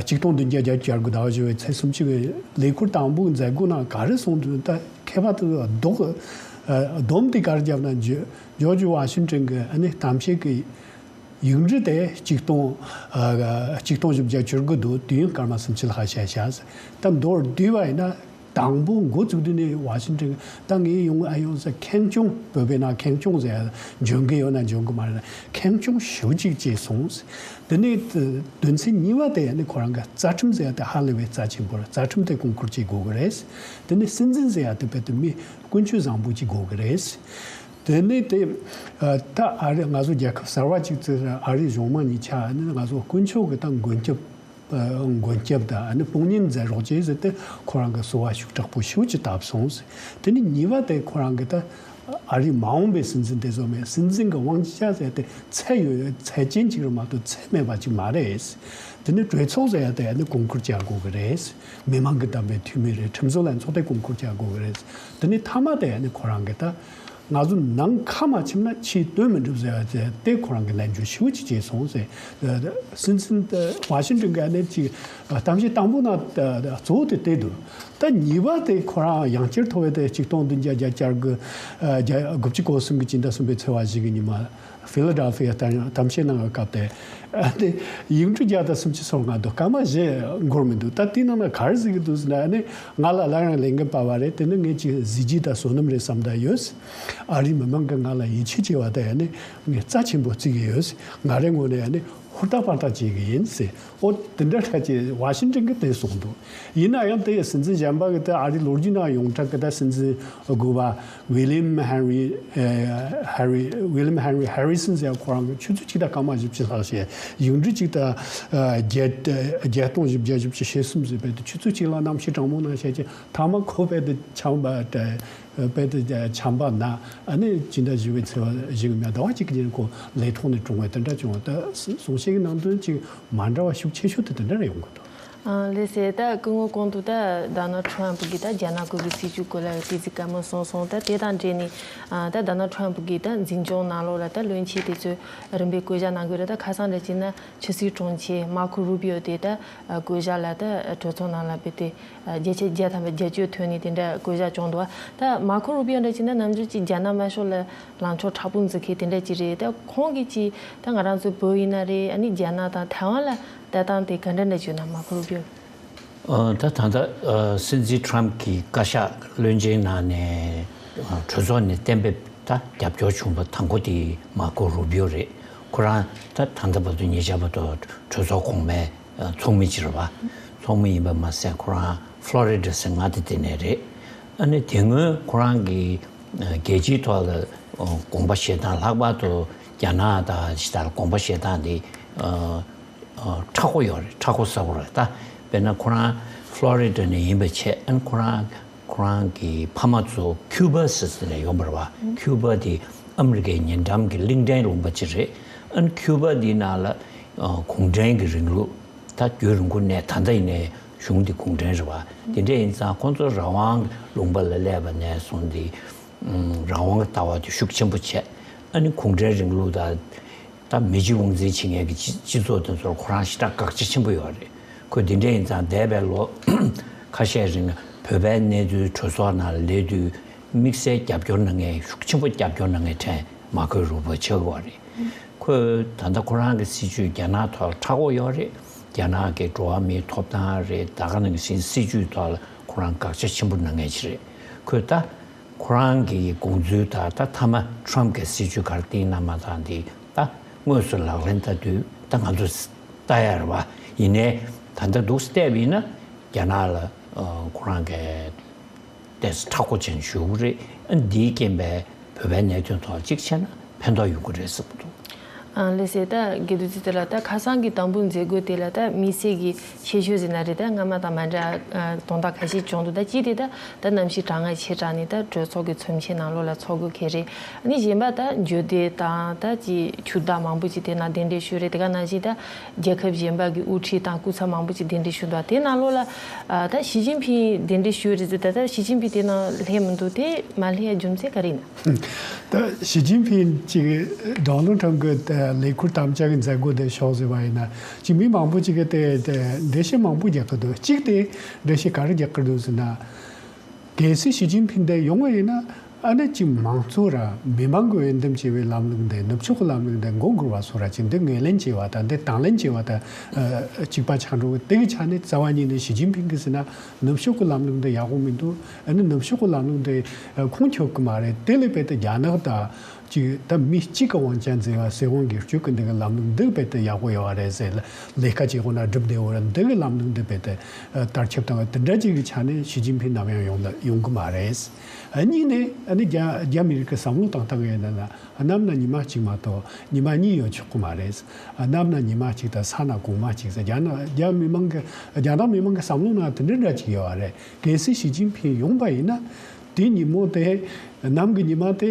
ཆིག་སྟོང་བདུན་བརྒྱ་བརྒྱད་ཅུ་གྱ་དགུ་ཟླ་བ་བཞི་པའི་ཚེས་སུམ་ཅུ་གི་ལས་འཁུར་དང་པོའི་མཛད་སྒོ་ནང་ག་རེ་གསུངས་འདུག་ད་མཁས་པ་དེ་ཚོ་རྡོག་སྡོམ་དེ་ག་རེ་བརྒྱབ་ན་ཇོ་ཇོརྗ་ཝ་ཤིང་ཊོན་གྱི་ཨ་ནི་གཏམ་བཤད་ཀྱི་ཡིག་འབྲུ་དེ་ཆིག་སྟོང་ཨ་ཆིག་སྟོང་བཞི་བརྒྱ་བཅུ་དགུ་འདུག་དུས་ཡུན་སྐར་མ་སུམ་ཅུ་ལྷག་བཤད་བཞག་ད་མདོར་བསྡུས་པ་ཡིན་ན་དང་པོ་འགོ་བཙུགས་དུས་ནས་ཝ་ཤིང་ཊོན་ད་ངས་ཡོང་ཨ་ཡོང་ཟེར་ཁེངས་སྐྱུང་བོད་པའི་ནང་ཁེངས་སྐྱུང་ཟེར་འཇོན་གི་ཡོད་ན་འཇོན་གི་མ་རེད་ན་ཁེངས་སྐྱུང་ཞེ་པོ་ཅིག་བྱས་སོང་། དེ་ནས་དོན་ཚན་གཉིས་པ་དེ་ནི་ཁོ་རང་གི་རྩ་ཁྲིམས་ཟེར་ཡ་དེ་ཧ་ལས་པའི་རྩ་ཆེན་པོ་རེད། རྩ་ཁྲིམས་དེ་དགོངས་སྐོར་བྱེད་དགོས་གི་རེད། དེ་ནས་སྲིད་འཛིན་ཟེར་ཡ་དེ་དཔེ་དེ་མི་ཀུན་སྤྱོད་བཟང་པོ་ཅིག་དགོས་གི་རེད། དེ་ནས་དེ་ད་ཨ་རི་ང་ཚོ་རྒྱལ་ཁབ་གསར་བ་ཅིག་བཙུགས་ཨ་རི་གཞུང་མང་གཉིས་ཆ་ནི་ང་ཚོ་དཀོན་མཆོག་གི་ད་མགོན་སྐྱབས་མགོན་སྐྱབས་དང་ཨ་ནི་དཔུང་གཉེན་མཛད་རོགས་བྱེད་ཟེར་ཏེ་ཁོ་རང་གི་གསོལ་བ་ཤུགས་དྲག་པོ་ཞེ་པོ་ཅིག་བཏབ་སོང་། དེ་ནི་གཉིས་པ་དེ་ཁོ་རང་གི་ད་ཨ་རིའི་མ་འོངས་པའི་སྲིད་འཛིན་དེ་ཚོ་མེད་སྲིད་འཛིན་གྱི་དབང་ཆ་ཟེར་ཏེ་ཚད་ཡོད་ཚད་ཅན་ཅིག་རེད་མ་གཏོགས་ཚད་མེད་པ་ཅིག་མ་རེད། དེ་ནི་གྲོས་ཚོགས་ཟེར་ཡ་དེ་ཨ་ནི་དགོངས་སྐོར་བྱ་དགོས་ཀྱི་རེད། མི་མང་གི་བདམས་པའི་འཐུས་མི་རེད། ཁྲིམས་བཟོ་ལྷན་ཚོགས་དེ་དགོངས་སྐོར་བྱ་དགོས་ཀྱི་རེད། དེ་ནི་མཐའ་མ་དེ་ཨ་ནི་ཁོ་རང་གི་ད། ང་ཚོ་ནང་ཁ་མ་ཕྱིན་ན་ཕྱིའི་དོན་མི་འགྲུབ་ཟེར་བ་དེ་དེ་ཁོ་རང་གི་ལན་འཇུག་ཞེ་པོ་ཅིག་བྱས་སོང་ཟེར། སྲིད་འཛིན་ཝ་ཤིང་ཊོན་གྱི་ཨ་ནེ་ཅིག་གཏམ་བཤད་དང་པོ་ན་གཙོ་བོ་དེ་དེ་འདུག་ད་གཉིས་པ་དེ་ཁོ་རང་ཡང་བསྐྱར་ཐོབ་པའི་དེ་ཆིག་སྟོང་བདུན་བརྒྱ་བརྒྱད་ཅུ་གྱ་དགུ་དགུ་བཅུ་གོ་གསུམ་གྱི་ཕྱི་ཟླ་གསུམ་པའི་ཚེས་པ་བཞི་གི་ཉི་མ་ཕི་ལ་ཌེལ་ཕི་ཡ་གཏམ་བཤད་གནང་བའི་སྐབས་དེ། ཨ་དེ་ཡིག་འབྲུ་བརྒྱ་དང་སུམ་ཅུ་སོ་ལྔ་འདུག་སྐར་མ་བཞི་འགོར་མི་འདུག་ད་དེའི་ནང་ན་ག་རེ་གཟིགས་ཀྱི་འདུག་ཟེར་ན་ཨ་ནི་ང་ལ་སླར་ཡང་ལས་འགན་སྤར་བ་རེད། དེ་ནི་ངེད་ཀྱི་གཟི་བརྗིད་དང་བསོད་ནམས་རེད་བསམ་བསྡད་ཡོད། ཨ་རིའི་མི་མང་གིས་ང་ལ་ཡིད་ཆེས་བྱས་པ་དེ་ཨ་ནི་ངས་རྩ་ཆེན་པོ་བརྩི་གི་ཡོད། ང་རའི་ངོས་ནས་ཨ་ནི་ཧུར་ཐག་པར་ཐག་བྱེད་ཀྱི་ཡིན་ཟེར། ཨོ་དེ་འདྲ་ཁ་ཅིག་ཝ་ཤིང་ཊོན་གྱིས་དེ་གསུངས་འདུག་ཡིན་ན་ཡང་དེ་ཡི་སྲིད་འཛིན་གཞན་པ་གི་དེ་ཨ་རིའི་ལོ་རྒྱུས་ནང་ཡོངས་གྲགས་གི་ད་སྲིད་འཛིན་དགུ་པ་ཝི་ལི་ཡམ་ཧེན་རི་ཧེ་རི་ཝི་ལི་ཡམ་ཧེན་རི་ཧེ་རི་སན་ཟེར་ཁོ་རང་གི་ཆུ་ཚོད་གཅིག་དང་སྐར་མ་བཞི་བཅུ་ལྷག་བྱས་ཡིག་འབྲུ་གཅིག་དང་བརྒྱད་བརྒྱད་སྟོང་བཞི་བརྒྱ་བཞི་བཅུ་ཞེ་གསུམ་ཟེར་བས་དེ་ཆུ་ཚོད་གཅིག་ལ་གནམ་གཤིས་གྲང་མོ་ནང་བྱས་ཀྱི་ཐ་མ་ཁོ་བས་དེ་ཆམ་པ་བས་དེ་ཆམ་པ་ན་ཨ་ནི་སྤྱི་ཟླ་བཞི་པའི་ཚེས་པ་བཞི་གི་མེ་ཟླ་བ་གཅིག་གི་རྗེས་ཁོ་ལས་ཐོག་ནས་གྲོངས་པའི་དེ་འདྲ་བྱུང་བ་ད་གསུང་བཤད་ཀྱི་ནང་དོན་གཅིག་མ་འདྲ་བ་ཤུགས་ཆེ་ཤོས་དེ་དེ་འདྲ་རེད་ཡོང་གི་འདུག་ཨ་ལགས་སེ། ད་སྐུ་ངོ་གོང་དུ་ད་ཌོ་ནལ་ཌི་ཊརམ་ཕི་གིས་ད་རྒྱ་ནག་བཀོད་པའི་སྲིད་བྱུས་སྐོར་ལ་ཏི་ཙི་བཀའ་མོལ་གསུངས་སོང་། ད་དེ་དང་འབྲེལ་ནས་ཨ་ད་ཌོ་ནལ་ཌི་ཊརམ་ཕི་གིས་ད་འཛིན་སྐྱོང་ནང་ལོགས་ལ་ད་བློན་ཆེན་དེ་ཚོས་རིམ་པས་བསྐོ་བཞག་གནང་གི་རེད། ད་ཁ་སང་འདྲ་བྱས་ན་ཕྱི་སྲིད་དྲུང་ཆེ་མར་ཁོ་རུ་བྷི་ཡོ་དེ་ད་བསྐོ་བཞག་ལ་ད་གྲོས་ཚོགས་ནང་ལ་ཕེབས་ཏེ་བརྒྱ་ཆ་བརྒྱ་ཐམ་པའི་རྒྱབ་སྐྱོར་ཐོན་ནས་དེ་འདྲ་བསྐོ་བཞག་བྱུང་འདུག་ད་མར་ཁོ་རུ་བྷི་ཡོ་འདྲ་བྱས་ན་ནམ་རྒྱུན་གྱི་རྒྱ་ནག་དམར་ཤོག་ལ་ལངས་ཕྱོགས་མཁྲེགས་པོ་འཛིན་མཁན་དེ་འདྲ་ཅིག་རེད། ད་ཁོང་གིས་ཅིག་ད་ང་རང་ཚོ་བོད་ཡིན་ན་རེད། ཨ་ནི་རྒྱ་ནག་དང་ཐའེ་ཝན་ལ་ལྟ་སྟངས་དེ་ག་འདྲ་འདྲ་བྱུང་ན་མར་ཁོ་རུ་བྷི་ཡོ། ཨ་ད་ད་ལྟ་ཨ་སྲིད་འཛིན་ཊརམ་གྱི་བཀའ་ཤག་བློན་ཆེན་ནང་ནས་ཨ་གྲོས་ཚོགས་ནས་གཏན་འབེབས་ད་རྒྱབ་སྐྱོར་བྱུང་བ་དང་པོ་དེ་མར་ཁོ་རུ་བྷི་ཡོ་རེད། ཁོ་རང་ད་ད་ལྟ་བར་དུ་ཉེ་ཆར་བར་དུ་གྲོས་ཚོགས་གོང་མའི་ཨ་ཚོགས་མི་ཅིག་རེད་པ། ཚོགས་མི་ཡིན་པ་མ་ཟད་ཁོ་རང་ཕློ་རི་ཌ་ཟེར་མཁན་དེ་དེ་ནས་རེད། ཨ་ནི་དེ་སྔོན་ཁོ་རང་གིས་ཨ་རྒྱལ་སྤྱིའི་ཐོག་ལ་ཨ་དགོངས་པ་བཞེས་སྟངས་ལྷག་པར་དུ་རྒྱ་ནག་དང་ཇི་ལྟར་དགོངས་པ་བཞེས་སྟངས་དེ་ཨ་ཨ་མཁྲེགས་པོ་ཡོད་རེད། མཁྲེགས་པོ་ཟེར་དགོས་རེད། ད་དཔེར་ན་ཁོ་རང་ཕློ་རི་ཌ་ནས་ཡིན་པ་བྱས། ཨ་ནི་ཁོ་རང་ཁོ་རང་གི་ཕ་མ་ཚོ་ཁྱུ་པ་ཟེར་ས་ནས་ཡོང་བ་རེད་པ། ཁྱུ་པ་དེ་ཨ་མི་རི་ཀའི་ཉེ་འགྲམ་གྱི་གླིང་ཕྲན་ལུང་པ་ཅིག་རེད། ཨ་ནི་ཁྱུ་པ་དེའི་ནང་ལ་ཨ་གུང་ཁྲན་གྱི་རིང་ལུགས་ད་རྒྱུན་རིང་པོ་ནས་ད་ལྟ་ཡིན་ནའི་གཞུང་འདི་གུང་ཁྲན་རེད་པ། དེ་འདྲ་ཡིན་ཙང་ཁོང་ཚོ་རང་དབང་ལུང་པ་ལ་སླེབས་པ་ནས་བཟུང་སྟེ་ཨམ་རང་དབང་གི་ལྟ་བ་དེ་ཤུགས་ཆེན་པོ་བྱས། ཨ་ནི་གུང་ཁྲན་རིང་ལུགས་དང་ད་མི་སྤྱི་དབང་འཛིན་བྱེད་མཁན་གྱི་སྤྱི་སྤྱི་ཚོགས་དེ་ཚོར་ཁོ་རང་ཞེ་དྲག་དགག་བྱ་ཆེན་པོ་ཡོད་རེད། ཁོས་འདི་འདྲ་ཡིན་ཙང་འདས་པའི་ལོ་ཁ་ཤས་རིང་བོད་པའི་གནས་ཚུལ་གྲོས་ཚོགས་ནང་ལ་སླེབས་དུས་དམིགས་བསལ་རྒྱབ་སྐྱོར་གནང་མཁན་ཤུགས་ཆེན་པོ་རྒྱབ་སྐྱོར་གནང་མཁན་ཕྲན་མར་ཁོ་རུ་བྷི་ཡོ་ཆགས་ཀྱི་ཡོད་རེད། ཁོས་ད་ལྟ་ཁོ་རང་གི་སྲིད་བྱུས་རྒྱ་ནག་ཐོག་མཁྲེགས་པོ་ཡོད་རེད། རྒྱ་ནག་གི་འགྲོ་བ་མིའི་ཐོབ་ཐང་རེད། ད་ག་ནང་བཞིན་སྲིད་བྱུས་ཐོག་ལ་ཁོ་རང་དགག་བྱ་ཆེན་པོ་གནང་མཁན་ཅིག་རེད། ཁོས་ད་ཁོ་རང་གི་དགོངས་ཚུལ་དང་ད་མཐའ་མ་ཊརམ་གྱི་སྲིད་བྱུས་ག་རེ་བཏིང་གནང་མ་གནང་དེ་ད་དངོས་སུ་ལག་ལེན་བསྟར་དུས་ད་ང་ཚོས་ལྟ་ཡ་རེད་པ། ཡིན་ནའི་ད་ལྟ་འདུག་སེ་བལྟས་པ་ཡིན་ན་རྒྱ་ནག་ལ་ཨ་ཁོ་རང་གི་ཏོག་ཙམ་མཁྲེགས་པོ་ཅན་ཞུ་གི་རེད། ཨ་འདིའི་རྐྱེན་པས་བོད་པའི་གནད་དོན་ཐོག་གཅིག་བྱས་ན་ཕན་ཐོགས་ཡོང་གི་རེད་བསམ་གྱི་འདུག་ཨ་ལགས་སོ། ད་དགེ་འདུན་ཚེ་ཏེ་ལགས། ད་ཁ་སང་གི་དང་པོ་མཛད་སྒོ་དེ་ལ་ད་དམིགས་བསལ་གྱི་ཁྱད་ཆོས་ཟེར་ན་རེད། ད་སྔ་མ་དང་མ་འདྲ་ཨ་དོན་དག་ཁ་ཤས་བྱུང་འདུག་ད་གཅིག་དེ་ད་ད་གནམ་གཤིས་གྲང་ངར་ཆེ་དྲགས་ནས་ད་གྲོས་ཚོགས་ཀྱི་ཚོམས་ཆེན་ནང་ལོགས་ལ་ཚོགས་དགོས་ཁེལ་རེད། ཨ་ནི་གཞན་པ་ད་འབྱོར་ལྡན་དང་ད་ཅིག་ཕྱུག་བདག་མང་པོ་ཅིག་དེ་ནང་གདན་འདྲེན་ཞུས་རེད། དེ་ག་ནང་བཞིན་ད་རྒྱལ་ཁབ་གཞན་པ་གི་དབུ་ཁྲིད་དང་སྐུ་ཚབ་མང་པོ་ཅིག་གདན་འདྲེན་ཞུས་འདུག་དེ་ནང་ལོགས་ལ་ཨ་ད་ཞི་ཅིན་ཕིང་གདན་འདྲེན་ཞུས་རེད་ཟེར། ད་ད་ཞི་ཅིན་ཕིང་དེ་ནང་སླེབས་མི་འདུག་དེ་མ་སླེབས་རྒྱུ་མཚན་ག་རེ་ཡིན་ན། ད་ཞི་ཅིན་ཕིང་ཅིག་ཌོ་ནལ་ཁྲམ་གི་ལས་ཁུར་དམ་བཅའ་གི་མཛད་སྒོ་དེ་ཤོག་ཟེར་བ་ཡིན་ན། ཅིག་མི་མང་པོ་ཅིག་གིས་དེ་དེ་འགྲེལ་བཤད་མང་པོ་རྒྱག་གི་འདུག་གཅིག་དེ་འགྲེལ་བཤད་ག་རེ་རྒྱག་གི་འདུག་ཟེར་ན། གལ་སྲིད་ཞི་ཅིན་ཕིང་དེ་ཡོང་བ་ཡིན་ན། ཨ་ནི་ཅིག་མང་གཙོ་ར་མི་མང་གི་འོས་འདེམས་བྱས་པའི་ལམ་ལུགས་འདི། ནུབ་ཕྱོགས་ཀྱི་ལམ་ལུགས་འདི་མགོ་སྒུར་བ་སོགས་ར་ཅིག་འདི་ངོས་ལེན་བྱས་པ་དང་འདི་དང་ལེན་བྱས་པ་དང་ཨ་གཅིག་པ་ཆགས་འགྲོ་གི། དེ་གི་ཆ་ནས་རྩ་བ་ཉིད་ནས་ཞི་ཅིན་ཕིང་གིས་ཟེར་ན། ནུབ་ཕྱོགས་ཀྱི་ལམ་ལུགས་འདི་ཡག་པོ་མི་འདུག་ཨ་ནི་ནུབ་ཕྱོགས་ཀྱི་ལམ་ལུགས་འདི་ཨ་ཁོང་ཁྱོག་གི་མ་རེད། དེ་ལས་རྦད་དེ་རྒྱ་ནག་དང་ཅིག་ད་མི་གཅིག་གི་དབང་ཆ་འཛིན་པ་སྲིད་དབང་སྒེར་གཅོད་ཀྱི་འདི་གི་ལམ་ལུགས་འདི་རྦད་དེ་ཡག་པོ་ཡོད་པ་རེད་ཟེར། ལས་ཀ་བྱེད་དགོས་ན་སྒྲུབ་བདེ་བོ་རེད། འདི་གི་ལམ་ལུགས་འདི་རྦད་དེ་ཨ་དར་ཁྱབ་བཏང་བ་དེ་འདྲ་ཅིག་གི་ཆ་ནས་ཞི་ཅིན་ཕིང་ནམ་ཡང་ཡོང་ད་ཡོང་གི་མ་རེད། ཨ་གཉིས་ནས་ཨ་ནི་རྒྱ་རྒྱ་མི་རིགས་ཀྱི་བསམ་བློ་བཏང་སྟངས་ཡིན་ན། གནམ་ན་ཉི་མ་གཅིག་མ་གཏོགས་ཉི་མ་གཉིས་ཡོད་ཆོག་གི་མ་རེད། གནམ་ན་ཉི་མ་གཅིག་དང་ས་ན་གོང་མ་གཅིག་ཟེར། རྒྱ་ནག་རྒྱ་མི་མང་གི་རྒྱ་ནག་མི་མང་གི་བསམ་བློ་ནང་དེ་འདྲ་འདྲ་ཅིག་ཡོད་པ་རེད། གལ་སྲིད་ཞི་ཅིན་ཕིང་ཡོང་པ་ཡིན་ན། དེ་ཉིན་མོ་དེ་གནམ་གྱི་ཉི་མ་དེ་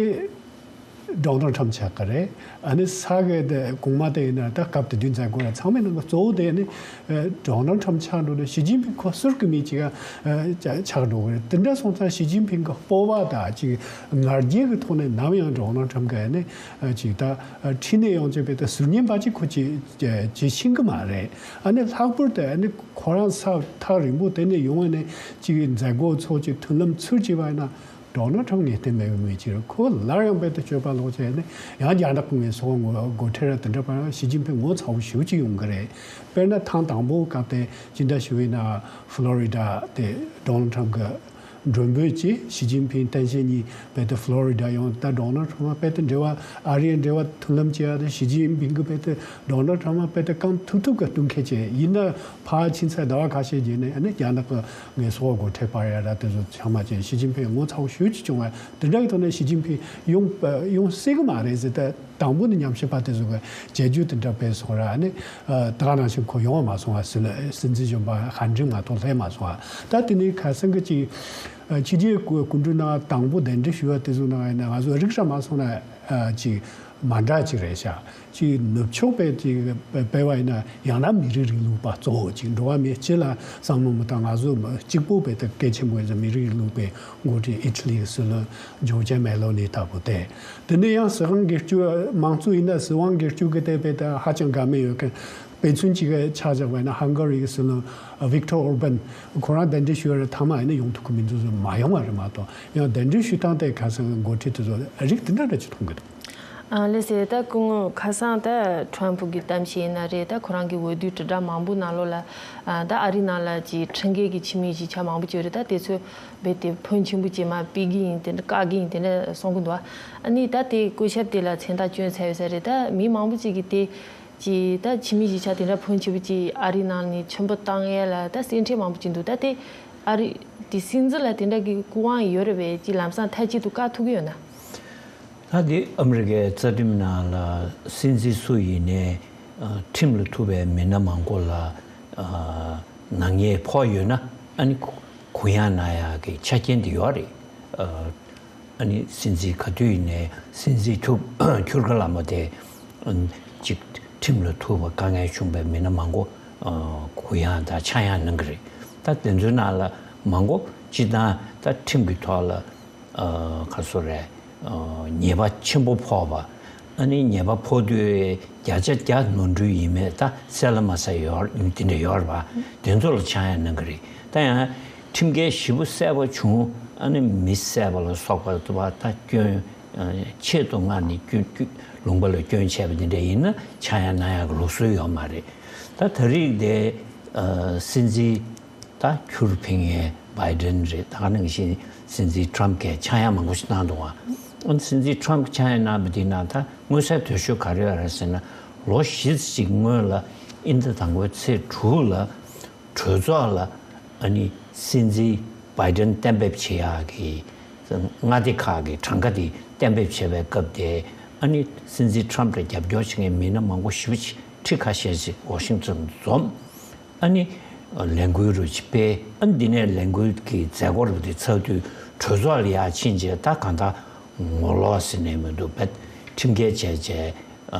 ཌོ་ནལ་ཁྲམ་ཆགས་ཀྱི་རེད། ཨ་ནི་ས་གི་དེ་གོང་མ་དེ་ཡིན་ན། ད་སྐབས་དེ་དུས་མཛད་སྒོ་ལ་ཚང་མའི་ནང་གི་གཙོ་བོ་དེ་ནི་ཨ་ཌོ་ནལ་ཁྲམ་ཆགས་འགྲོ་ནས་ཞི་ཅིན་ཕིང་ཁོ་ཟུར་གྱི་མི་གཅིག་ག་ཨ་ཆགས་འགྲོ་གི་རེད། དེ་འདྲ་སོང་ཙང་ཞི་ཅིན་ཕིང་གི་སྤོབས་པ་དང་ཅིག་ང་རྒྱལ་གྱི་ཐོག་ནས་ནམ་ཡང་ཌོ་ནལ་ཁྲམ་གྱིས་ནི་ཨ་ཅིག་ད་ཨ་ཁྲིད་ནས་ཡོང་བྱས་པའི་ད་ཟུར་ཉན་པ་ཅིག་ཁོ་ཅིག་ཅིག་ཤེས་ཀྱི་མ་རེད། ཨ་ནི་ལྷག་པར་དུ་ཨ་ནི་ཁོ་རང་ས་ཐག་རིང་པོ་དེ་ནས་ཡོང་བ་ནས་ཅིག་མཛད་སྒོ་ཚོགས་ཅིག་མཐུན་ལམ་ཚུར་བྱས་པ་ཡིན་ན། ཌོ་ནལ་ཁྲམ་ངེས་གཏན་མེད་པའི་མི་ཅིག་རེད། ཁོ་སླར་ཡང་རྦད་དེ་སྤྱོད་པ་ལོག་བྱས་ནས་ཡང་རྒྱ་ནག་གི་ངན་སོང་སྒོ་ཁྲལ་ར་དེ་འདྲ་པ་ཞི་ཅིན་ཕིང་ངོ་ཚ་བོ་ཞེ་པོ་ཅིག་ཡོང་གི་རེད། དཔེར་ན་ཐེངས་དང་པོ་སྐབས་དེ་ཅི་འདྲ་ཞུ་བས་ན། ཕ་ལོ་རི་ཌ་དེ་ཌོ་ནལ་ཁྲམ་གི་མགྲོན་འབོད་ཀྱིས་ཞི་ཅིན་ཕིང་སྟངས་དཔྱལ་གཉིས་རྦད་དེ་ཕ་ལོ་རི་ཌ་ཡོང་། ད་ཌོ་ནལ་ཁྲམ་རྦད་དེ་འབྲེལ་བ་ཨ་རིའི་འབྲེལ་བ་མཐུན་ལམ་བྱས་ཡ་དེ། ཞི་ཅིན་ཕིང་གིས་རྦད་དེ་ཌོ་ནལ་ཁྲམ་རྦད་དེ་རྐང་ཐུབ་ཐུབ་གི་གཏུག་མཁན་བྱས། ཡིན་ན་ཕར་ཕྱིན་ཚེ་ཟླ་བ་ཁ་ཤས་རྗེས་ནས་ཨ་ནི་རྒྱ་ནག་གི་ངན་སོང་སྒོ་ཁྲལ་སྤར་ཡ་ར་དེ་ཚོ་ཚང་མ་བྱས། ཞི་ཅིན་ཕིང་ངོ་ཚ་བོ་ཞེ་པོ་ཅིག་བྱུང་བ། དེ་འདྲ་གི་ཐོག་ནས་ཞི་ཅིན་ཕིང་ཡོང་ཡོང་སྲིད་གི་མ་རེད་ཟེར། ད་དང་པོ་ནས་ཉམས་ཞིབ་པ་དེ་ཚོ་གི་བྱས་རྗེས་དེ་འདྲ་སྤེལ་སོང་ར། ཨ་ནི་ཨ་ད་ག་ནང་བཞིན་ཁོ་ཡོང་བ་མ་སོང་བ། སྲིད་སྲིད་འཛིན་གཞོན་པ་ཧན་ཀྲིག་མ་གཏོགས་སླེབས་མ་སོང་བ། ད་དེ་ནས་ཁ་སང་གི་ཅིག་ཨ་ཕྱི་རྒྱལ་སྐུ་སྐུ་མགྲོན་ནང་དང་པོ་གདན་འདྲེན་ཞུ་བ་དེ་ཚོ་ནང་ཡིན་ན། ང་ཚོ་རིག་ར་མ་སོང་ན་ཨ་ཅིག་མ་འདྲ་ཅིག་རེད་ཤག་ཅིག་ནུབ་ཕྱོགས་པའི་ཅིག་སྤེལ་བ་ཡིན་ན། ཡང་ན་མི་རིགས་རིང་ལུགས་པ་གཙོ་བོ་ཅིག་འགྲོ་བ་མིའི་སྤྱི་ལ་བསམ་བློ་མི་བཏང་། ང་ཚོ་གཅིག་པོ་རྦད་དེ་གལ་ཆེན་པོ་ཡིན་ཙང་། མི་རིགས་རིང་ལུགས་པའི་འགོ་ཁྲིད་ཨི་ཊ་ལི་གི་སྲིད་བློན་ཇོར་ཇ་མེ་ལོ་ནི་ལྟ་བུ་དེ། དེ་ནས་ཡང་སྲིད་དབང་སྒེར་གཅོད། མང་གཙོ་ཡིན་ན་སྲིད་དབང་སྒེར་གཅོད་ཀྱི་དེ་རྦད་དེ་ཧ་ཅང་དགའ་མོས་ཡོད་མཁན། དཔེ་མཚོན་གཅིག་ཆ་བཞག་པ་ཡིན་ན། ཧང་ག་རི་གི་སྲིད་བློན་ཝིག་ཏོར་ཨོར་བན། ཁོ་རང་གདན་འདྲེན་ཞུ་བ་རེད། མཐའ་མ་ཡིན་ན་ཡོང་ཐུབ་ཀྱི་མི་འདུག་ཟེར་མ་ཡོང་བ་རེད་མ་གཏོགས། ཡང་གདན་འདྲེན་ཞུ་སྟངས་དེ་ཁ་སང་གི་འགོ་ཁྲིད་དེ་ཚོ་རིགས་དེ་འདྲ་འདྲ་ཅིག་མཐོང་གི་འདུག་ཨ་ལགས་སོ། ད་སྐུ་ངོ་ཁ་སང་ད་ཊརམ་ཕུ་གི་གཏམ་བཤད་ཡིན་ན་རེད། ད་ཁོ་རང་གི་འོས་བསྡུ་དྲིལ་བསྒྲགས་མང་པོ་ནང་ལོགས་ལ་ཨ་ད་ཨ་རི་ནང་ལ་ཅིག་ཁྲིམས་འགལ་གྱི་ཕྱི་མི་གཞིས་ཆགས་མང་པོ་ཅིག་ཡོད་རེད། ད་དེ་ཚོ་རྦད་དེ་ཕོན་ཆེན་པོ་ཅིག་མར་སྤེལ་གི་ཡིན། དེ་འདྲ་བཀག་གི་ཡིན། དེ་འདྲ་གསུང་གི་འདུག་ཨ་ནི་ད་དེ་བཀོད་ཁྱབ་དེ་ལ་མཚན་རྟགས་བསྐྱོན་ཚར་ཡོད་ས་རེད། ད་མི་མང་པོ་ཅིག་གིས་དེ་ཅིག་ད་ཕྱི་མི་གཞིས་ཆགས་དེ་འདྲ་ཕོན་ཆེན་པོ་ཅིག་ཨ་རི་ནང་ནས་ཆེན་པོ་བཏང་ཡས་ལ་ད་སེམས་ཁྲལ་མང་པོ་ཅིག་འདུག་ད་དེ་ཨ་རི་དེ་སྲིད་འཛིན་ལ་དེ་འདྲ་གི་སྐུ་དབང་ཡོད་རེད་པས། ཅིག་ལམ་སང་མཐའ་གཅིག་ཏུ་བཀག་ཐུབ་ཀྱི་ཡོད་ན། ད་དེ་ཨ་མི་རི་ཀའི་རྩ་ཁྲིམས་ནང་ལ་སྲིད་འཛིན་སུ་ཡིན་ནའི་ཨ་ཁྲིམས་ལ་ཐུག་པའི་མི་སྣ་མང་པོ་ལ་ཨ་ནག་ཉེས་ཕོག་ཡོད་ན། ཨ་ནི་གུ་ཡངས་གནང་ཡག་གི་ཆ་རྐྱེན་དེ་ཡོད་རེད། ཨ་ཨ་ནི་སྲིད་འཛིན་ག་དུས་ཡིན་ནའི་སྲིད་འཛིན་ཐུབ་ཁྱུར་ཀ་ལ་མོ་དེ་ཨ་ཅིག་ཁྲིམས་ལ་ཐུག་པ་དཀའ་ངལ་བྱུང་པའི་མི་སྣ་མང་པོ་ཨ་གུ་ཡངས་དང་ཆག་ཡངས་གནང་གི་རེད། ད་དེ་ཚོའི་ནང་ལ་མང་པོ་སྤྱིར་བཏང་ད་ཁྲིམས་ཀྱི་ཐོག་ལ་ཨ་ག་སོ་རེད། ཨ་ཉེས་པ་ཆེན་པོ་ཕོག་པ། ཨ་ནི་ཉེས་པ་ཕོག་དུས་བརྒྱ་ཆ་བརྒྱ་ནོར་འཁྲུལ་ཡིན་མེད་ད་གསལ་ལ་མ་གསལ་ཡོད་དེ་འདྲ་ཡོད་རེད་པ། དེ་ཚོ་ལ་ཆག་ཡང་གནང་གི་རེད། ད་ཡང་ཁྲིམས་འགལ་ཞེ་པོ་གསལ་པོ་བྱུང་། ཨ་ནི་མི་བསད་པ་ལ་སོགས་པ་ད་སྐྱོན་ཆེད་དུ་མངགས་ནས་སྐྱོན་སྐྱོན་ལུང་པ་ལ་སྐྱོན་བྱས་པ་དེ་འདྲ་ཡིན་ན་ཆག་ཡང་གནང་ཡག་གི་ལུགས་སྲོལ་ཡོད་མ་རེད། ད་ད་རེས་དེ་ཨ་སྲིད་འཛིན་ད་ཁྱུར་ཕིང་ཡས་བྷའི་ཌེན་རེད། ད་ག་ནང་བཞིན་སྲིད་འཛིན་ཊརམ་གྱིས་ཆག་ཡང་མང་པོ་ཞིག་གནང་འདུག་ཨ། སྲིད་འཛིན་ཊརམ་གྱིས་ཆག་ཡང་གནང་བ་དེ་ནང་ད་མངོན་གསལ་དོད་ཤོས་ག་རེ་ཡོད་རེད་ཟེར་ན། ལོ་བཞི་ཙམ་ཞིག་སྔོན་ལ་དབྱིན་ཟླ་དང་པོའི་ཚེས་དྲུག་ལ་གྲོས་ཚོགས་ལ་ཨ་ནི་སྲིད་འཛིན་བྷའི་ཌེན་གཏན་འབེབས་བྱེད་ཡག་གི་མངའ་སྡེ་ཁག་གི་གྲངས་ཀ་དེ་གཏན་འབེབས་བྱེད་པའི་སྐབས་དེ་ ཨ་ནི་སྲིད་འཛིན་ཊམ་ཕ་ལ་རྒྱབ་སྐྱོར་བྱེད་མཁན་མི་སྣ་མང་པོ་ཞེ་པོ་ཅིག་ཁྲི་ཁ་ཤས་ཅིག་ཝ་ཤིང་ཊོན་དུ་འཛོམས། ཨ་ནི་ལས་འགུལ་རུ་ཅིག་སྤེལ། ཨ་ནི་འདི་ནས་ལས་འགུལ་གྱི་མཛད་སྒོ་རུ་དེ་ཚར་དུས་གྲོས་ཚོགས་ལ་ཡར་ཕྱིན་རྗེས་ད་གང་ལྟར་ངོ་ལོག་ཟེར་ནས་མི་འདུག་བས་ཁྲིམས་འགལ་བྱས་རྗེས་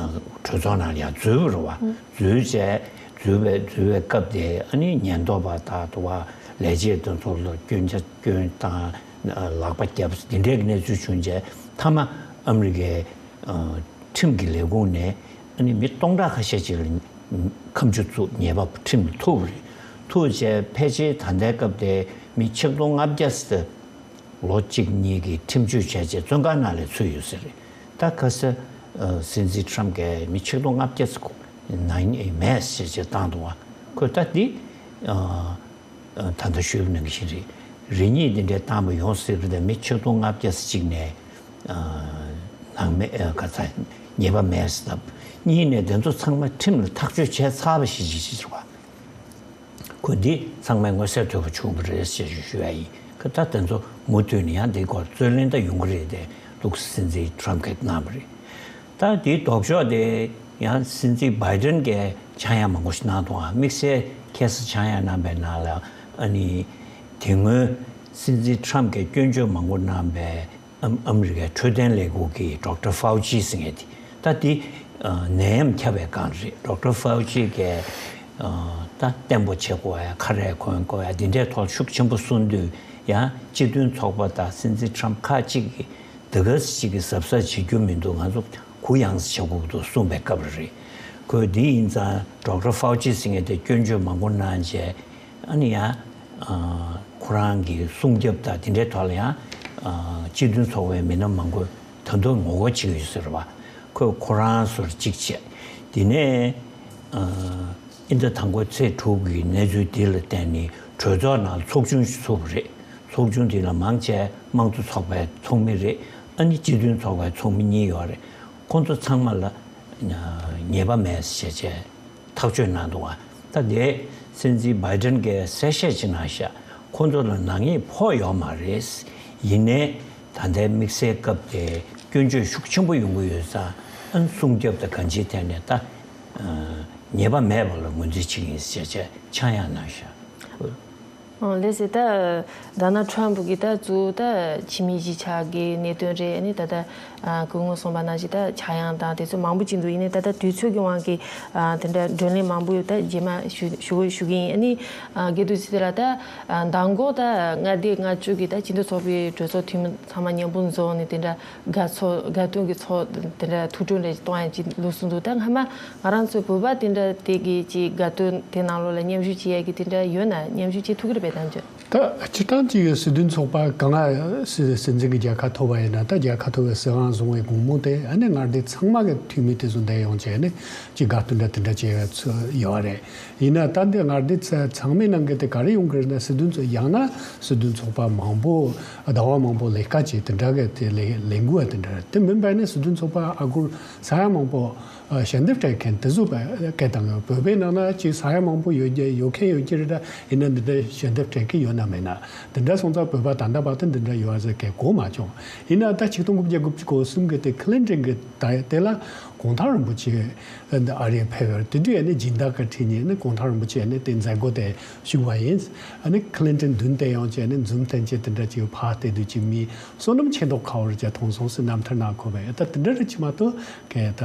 གྲོས་ཚོགས་ནང་ལ་ཡར་འཛུལ་བ་རུ་བ་འཛུལ་རྗེས་འཛུལ་བའི་འཛུལ་བའི་སྐབས་དེ་ཨ་ནི་ཉེན་རྟོག་པ་དང་དུ་བ་ལས་བྱེད་དེ་ཚོ་ལ་སྐྱོན་ཆ་སྐྱོན་བཏང་། ལག་པ་བརྒྱབ། འདི་འདྲའི་གནས་ཚུལ་བྱུང་རྗེས་མཐའ་མ་ཨ་མི་རི་ཀའི་ཁྲིམས་ཀྱི་ལས་ཁུངས་ནས་ཨ་ནི་མི་སྟོང་ཕྲག་ཁ་ཤས་ཅིག་ལ་ཁ་མཆུ་བཙུགས། ཉེས་པ་ཁྲིམས་ལ་ཐུག་པ་རེད། ཐུག་རྗེས་ཕལ་ཆེར་ད་ལྟའི་སྐབས་དེ་མི་ཆིག་སྟོང་ལྔ་བརྒྱ་ཙམ་ལོ་གཅིག་གཉིས་ཀྱི་ཁྲིམས་གཅོད་བྱས་རྗེས་བཙོན་ཁང་ནང་ལ་ཚུད་ཡོད་ས་རེད། ད་ཁ་སང་སྲིད་འཛིན་ཊམ་ཕ་གིས་མི་ཆིག་སྟོང་ལྔ་བརྒྱ་ཙམ་ནང་མེད་ཟེར་རྗེས་བཏང་འདུག་བ། ཁོས་ད་འདི་ད་ལྟ་ཞུས་པ་ནང་བཞིན་རེད། རེ་གཉིས་འདི་འདྲའི་བཏང་པ་ཡོང་སྲིད་པ་དང་མི་ཆིག་སྟོང་ལྔ་བརྒྱ་ཙམ་ཅིག་ནས་ནང་མེད་ག་ཚ་ཉེས་པ་མེད་ཟེར། གཉིས་ནས་དེ་ཚོ་ཚང་མ་ཁྲིམས་ལ་ཐག་གཅོད་བྱས་ཚར་བ་ཞིག་ཅིག་ཅིག་རེད་བ། ཁོ་འདི་ཚང་མས་མངོན་གསལ་དོད་པོ་བྱུང་བ་རེད་ཅེས་ཞུ་ཞུ་ཡ་ཡིན། ཁ་ད་དེ་ཚོ་མུ་མཐུད་ནས་ཡང་འདི་སྐོར་རྩོད་གླེང་ད་ཡོང་གི་རེད་དེ་འདུག་སྲིད་འཛིན་ཊམ་ཕ་གིས་གནང་བ་རེད། ད་དེའི་ལྡོག་ཕྱོགས་དེ་ཡང་སྲིད་འཛིན་བྷའི་ཌེན་གྱིས་ཆག་ཡང་མང་པོ་ཞིག་གནང་འདུག་ཨ། དམིགས་བསལ་ཁ་སང་ཆག་ཡང་གནང་པའི་ནང་ལ་ཨ་ནི་དེ་སྔོན་སྲིད་འཛིན་ཊམ་ཕ་གིས་སྐྱོན་བརྗོད་མང་པོ་གནང་པའི་ཨམ་ཨ་མི་རི་ཀའི་འཕྲོད་བསྟེན་ལས་ཁུངས་ཀྱི་ཌོག་ཊར་ཕའུ་ཅི་ཟེར་མཁན་དེ་ད་དེ་ནད་ཡམས་ཁྱབ་པའི་སྒང་རེད། ཌོག་ཊར་ཕའུ་ཅི་གིས་ད་བརྟན་པོ་བྱེད་དགོས་ཡ། ཁ་རས་གོན་དགོས་ཡ། འདི་འདྲའི་ཐོག་ཤུགས་ཆེན་པོ་གསུངས་དུས་ཡང་སྤྱི་མཐུན་ཚོགས་པ་དང་སྲིད་འཛིན་ཊམ་ཕ་ཁག་ཅིག་གིས་འདི་ག་ཅིག་གི་གཟབ་གཟབ་བྱེད་རྒྱུ་མི་འདུག་ང་ཚོ་གུ་ཡངས་བྱེད་དགོས་འདུག་གསུངས་པའི་སྐབས་རེད། ཁོས་འདི་ཡིན་ཙང་ཌོག་ཊར་ཕའུ་ཅི་ཟེར་མཁན་དེ་སྐྱོན་བརྗོད་མང་པོ་གནང་རྗེས་ཨ་ནི་ཡང་ཁོ་རང་གི་སྲུང་སྐྱོབ་དང་དེ་འདྲའི་ཐོག་ལ་ཡང་སྤྱི་མཐུན་ཚོགས་པའི་མི་སྣ་མང་པོས་ད་དུང་ངོ་རྒོལ་བྱེད་ཀྱི་ཡོད་ཟེར་བ། ཁོས་ཁོ་རང་ཚོར་གཅིག་བྱས། དེ་ནས་ཨིན་ཟླ་དང་པོའི་ཚེས་དྲུག་གི་གནས་ཚུལ་འདི་ལ་བརྟེན་ནས་གྲོས་ཚོགས་ནང་ཚོགས་ཆུང་ཞིག་ཚུགས་པ་རེད། ཚོགས་ཆུང་འདི་ལ་མང་ཆེ་དམངས་གཙོ་ཚོགས་པའི་ཚོགས་མི་རེད། ཨ་ནི་སྤྱི་མཐུན་ཚོགས་པའི་ཚོགས་མི་གཉིས་ཡོད་རེད། ཁོང་ཚོ་ཚང་མ་ལ་ཉེས་པ་མེད་ཟེར་བྱས་ཐག་གཅོད་གནང་འདུག་བ། ད་དེ་སྲིད་འཛིན་བྷའི་ཌེན་གྱིས་གསལ་བཤད་ཅིག་གནང་ཤག་ཁོང་ཚོ་ལ་ནག་ཉེས་ཕོག་ཡོད་མ་རེད། ཡིན་ནའི་ད་ལྟའི་དམིགས་བསལ་སྐབས་དེ་སྐྱོན་བརྗོད་ཤུགས་ཆེན་པོ་ཡོང་གི་ཡོད་ཙང་ཨ་ནི་སྲུང་སྐྱོབ་དང་གང་ཅིའི་ཐད་ནས་ད་ཉེས་པ་མེད་པ་ལ་ངོས་འཛིན་བྱེད་ཀྱི་ཡིན་ཟེར་བྱས་ཆག་ཡང་གནང་ཤག་ཨོ། ལགས་སེ། ད་ཌོ་ནལ་ཊམ་ཕ་གི་ད་གཙོ་བོ་ད་ཕྱི་མི་གཞིས་ཆགས་ཀྱི་གནད་དོན་རེད། ཨ་ནི་ད་ལྟ་ཨ་སྐུ་ངོས་གསུངས་པ་ནང་བཞིན་ད་ཆག་ཡང་དང་དེ་ཚོ་མང་པོ་ཅིག་འདུག་ཡིན་ནའི་ད་ལྟ་དུས་ཚོད་ཀྱི་དབང་གིས་ཨ་དེ་འདྲ་བགྲོ་གླེང་མང་པོ་ད་རྗེས་མ་ཞུ་ཞུ་ཞུ་གི་ཡིན། ཨ་ནི་ཨ་དགེ་འདུན་ཚེ་རིང་ལགས། ད་ཨ་མདང་དགོང་ད་ལྔ་དེ་ལྔ་བཅུ་གི་ད་སྤྱི་མཐུན་ཚོགས་པའི་གྲོས་ཚོགས་འཐུས་མི་ཚང་མ་མཉམ་པོ་འཛོམས་ནས་དེ་འདྲ་དགའ་ཚོགས་དགའ་སྟོན་གྱི་ཚོགས་དེ་འདྲ་ཐུགས་སྤྲོ་འདྲ་གཏོང་ཡ་ཅིག་ལུགས་སུ་འདུག་ད་སྔ་མ་ང་རང་ཚོའི་བོད་པ་དེ་འདྲ་དེ་གི་ཅིག་དགའ་སྟོན་དེ་ནང་ལོགས་ལ་མཉམ་ཞུགས་བྱེད་ཡ་གི་དེ་འདྲ་ཡོད་ན་མཉམ་ཞུགས་བྱེད་ཐུབ་ཀྱི་རེད་པས་དམ་ཆོས། ད་སྤྱིར་བཏང་གཅིག་གི་སྲིད་དོན་ཚོགས་པ་གང་ལ་སྲིད་སྲིད་འཛིན་གྱི་རྒྱལ་ཁ་ཐོབ་པ་ཡིན་ན་ད་རྒྱལ་ཁ་ཐོབ་པའི་སྲིད་དབང་བཟུང་བའི་དགོང་མོ་དེ་ཨ་ནི་མངའ་སྡེ་ཚང་མ་གི་འཐུས་མི་དེ་ཚོ་འདིར་ཡོང་བྱས་ནས་ཅིག་དགའ་སྟོན་འདྲ་དེ་འདྲ་བྱེད་ཡ་ཚོད་ཡོད་རེད། ཡིན་ན་ད་འདི་མངའ་སྡེ་ཚ་ཚང་མའི་ནང་གི་དེ་ག་རེ་ཡོང་གི་རེད་ན་སྲིད་དོན་ཚོགས་ཡང་ན་སྲིད་དོན་ཚོགས་པ་མང་པོ་ཟླ་བ་མང་པོ་ལས་ཀ་བྱས་དེ་འདྲ་གི་དེ་ལས་ལས་འགུལ་བ་དེ་འདྲ་རེད། དེ་མིན་པ་ནི་སྲིད་དོན་ཚོགས་པ་ཨ་སྒོར་ས་ཡ་མང་པོ་ཞལ་འདེབས་སྤྲད་མཁན་དེ་ཚོ་སྐད་བཏང་ཡོད། བོད་པའི་ནང་ན་ཅིག་ས་ཡ་མང་པོ་ཡོད་རྒྱུ་ཡོད་མཁན་ཡོད་ཀྱི་རེད། ད་ཡིན་ན་འདི་འདྲ་ཞལ་འདེབས་སྤྲད་ཀྱི་ཡོད་ན་མེད་ན་དེ་འདྲ་སོང་ཙང་བོད་པ་ད་ལྟ་བར་དུ་འདི་འདྲ་ཡོད་ཟེར་མཁན་གོ་མ་བྱུང་། ཡིན་ན་ད་ཆིག་སྟོང་དགུ་བརྒྱ་དགུ་བཅུ་གོ་གསུམ་གི་དེ་ཁི་ལིན་ཊོན་གི་ད་དེ་ལ་གུང་ཐང་རིན་པོ་ཆེ་ཨ་རིར་ཕེབས་ཡོད་རེད། དེ་དུས་ཨ་ནི་སྦྱིན་བདག་གི་ཁྲིད་ནས་ཨ་ནི་གུང་ཐང་རིན་པོ་ཆེ་ཨ་ནི་དེ་མཛད་སྒོ་དེ་ཞུགས་པ་ཡིན། ཨ་ནི་ཁི་ལིན་ཊོན་མདུན་དེ་ཡོང་བྱས་ཨ་ནི་འཛུམ་བསྟན་བྱས་དེ་འདྲ་ཅིག་ཕར་བལྟས་དུས་ཅིག་མི་བསོད་ནམས་ཆེ་མདོག་ཁ་པོ་རེ་བྱས་མཐོང་སོང་ཟེར་རྣམ་ཐར་ནང་འཁོད་པ་ཡོད། ད་དེ་འདྲ་རེ་ཅིག་མ་གཏོགས་གལ་ད་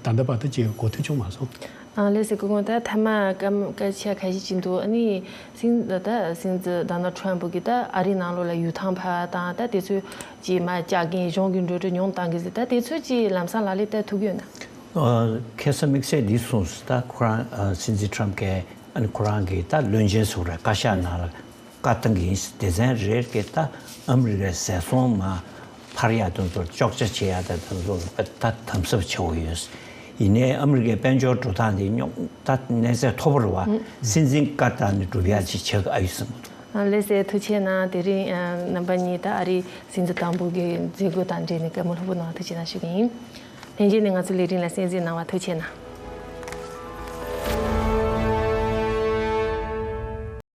ད་ལྟ་བར་དུ་ཅིག་གོ་ཐོས་བྱུང་མ་སོང་། ཨ་ལགས་སེ། སྐུ་ངོ་ད་ཐ་མ་སྐད་སྐད་ཆ་ཁ་ཤས་ཅིག་འདུག་ཨ་ནི་སྲིད་ད་སྲིད་འཛིན་ཌོ་ནལ་ཊམ་ཕ་གིས་ད་ཨ་རིའི་ནང་ལོགས་ལ་ཡུལ་ཐང་ཕ་དང་ད་དེ་ཚོའི་ཅིག་མ་བཅའ་མཁན་གཞུང་གི་འགྲོ་གྲོན་ཉུང་བཏང་གི་ཟེར། ད་དེ་ཚོའི་ཅིག་ལམ་སང་ལག་ལེན་བསྟར་ཐུབ་ཀྱི་ཡོད་ན། ཨ་ཁ་སང་དམིགས་བསལ་འདི་གསུངས་སོང་། ད་ཁོ་རང་ཨ་སྲིད་འཛིན་ཊམ་ཕ་གིས་ཨ་ནི་ཁོ་རང་གི་ད་བློན་ཆེན་ཚོ་ར་བཀའ་ཤག་ནང་ལ་བཀའ་བཏང་གི་ཡིན། སྡེ་ཚན་རེར་གི་ད་ཨ་མི་རི་ཀའི་ཟས་སོང་མ་འཕར་ཡག་དེ་ཚོར་གཅོག་ཆ་བྱེད་ཡག་ད་དེ་ཚོར་ད་དམ་ཟབ་བྱེད་དགོས་ཡོད། ཡིན་ནའི་ཨ་མི་རི་ཀའི་དཔལ་འབྱོར་འགྲོ་སྟངས་དེ་རྙོག་ད་གནས་ཚད་མཐོ་པོ་རེད་བ། སྲིད་འཛིན་བཀའ་བཏང་ནས་སྒྲུབ་ཡག་ཅིག་བྱེད་ཀྱི་ཨ་ཡོད་བསམ་གྱི་འདུག་ཨ་ལགས་སེ། ཐུགས་རྗེ་གནང་། དེ་རིང་ཨ་རྣམ་པ་གཉིས་ད་ཨ་རིའི་སྲིད་འཛིན་དང་པོ་གི་མཛད་སྒོ་དང་འབྲེལ་ནས་བཀའ་མོལ་ལྷུག་པོ་གནང་བ་ཐུགས་རྗེ་གནང་ཞུ་གི་ཡིན། ལྷན་རྒྱས་ནས་ང་ཚོའི་ལས་རིམ་ལ་གསན་གཟིགས་གནང་བ་ཐུགས་རྗེ་གནང་།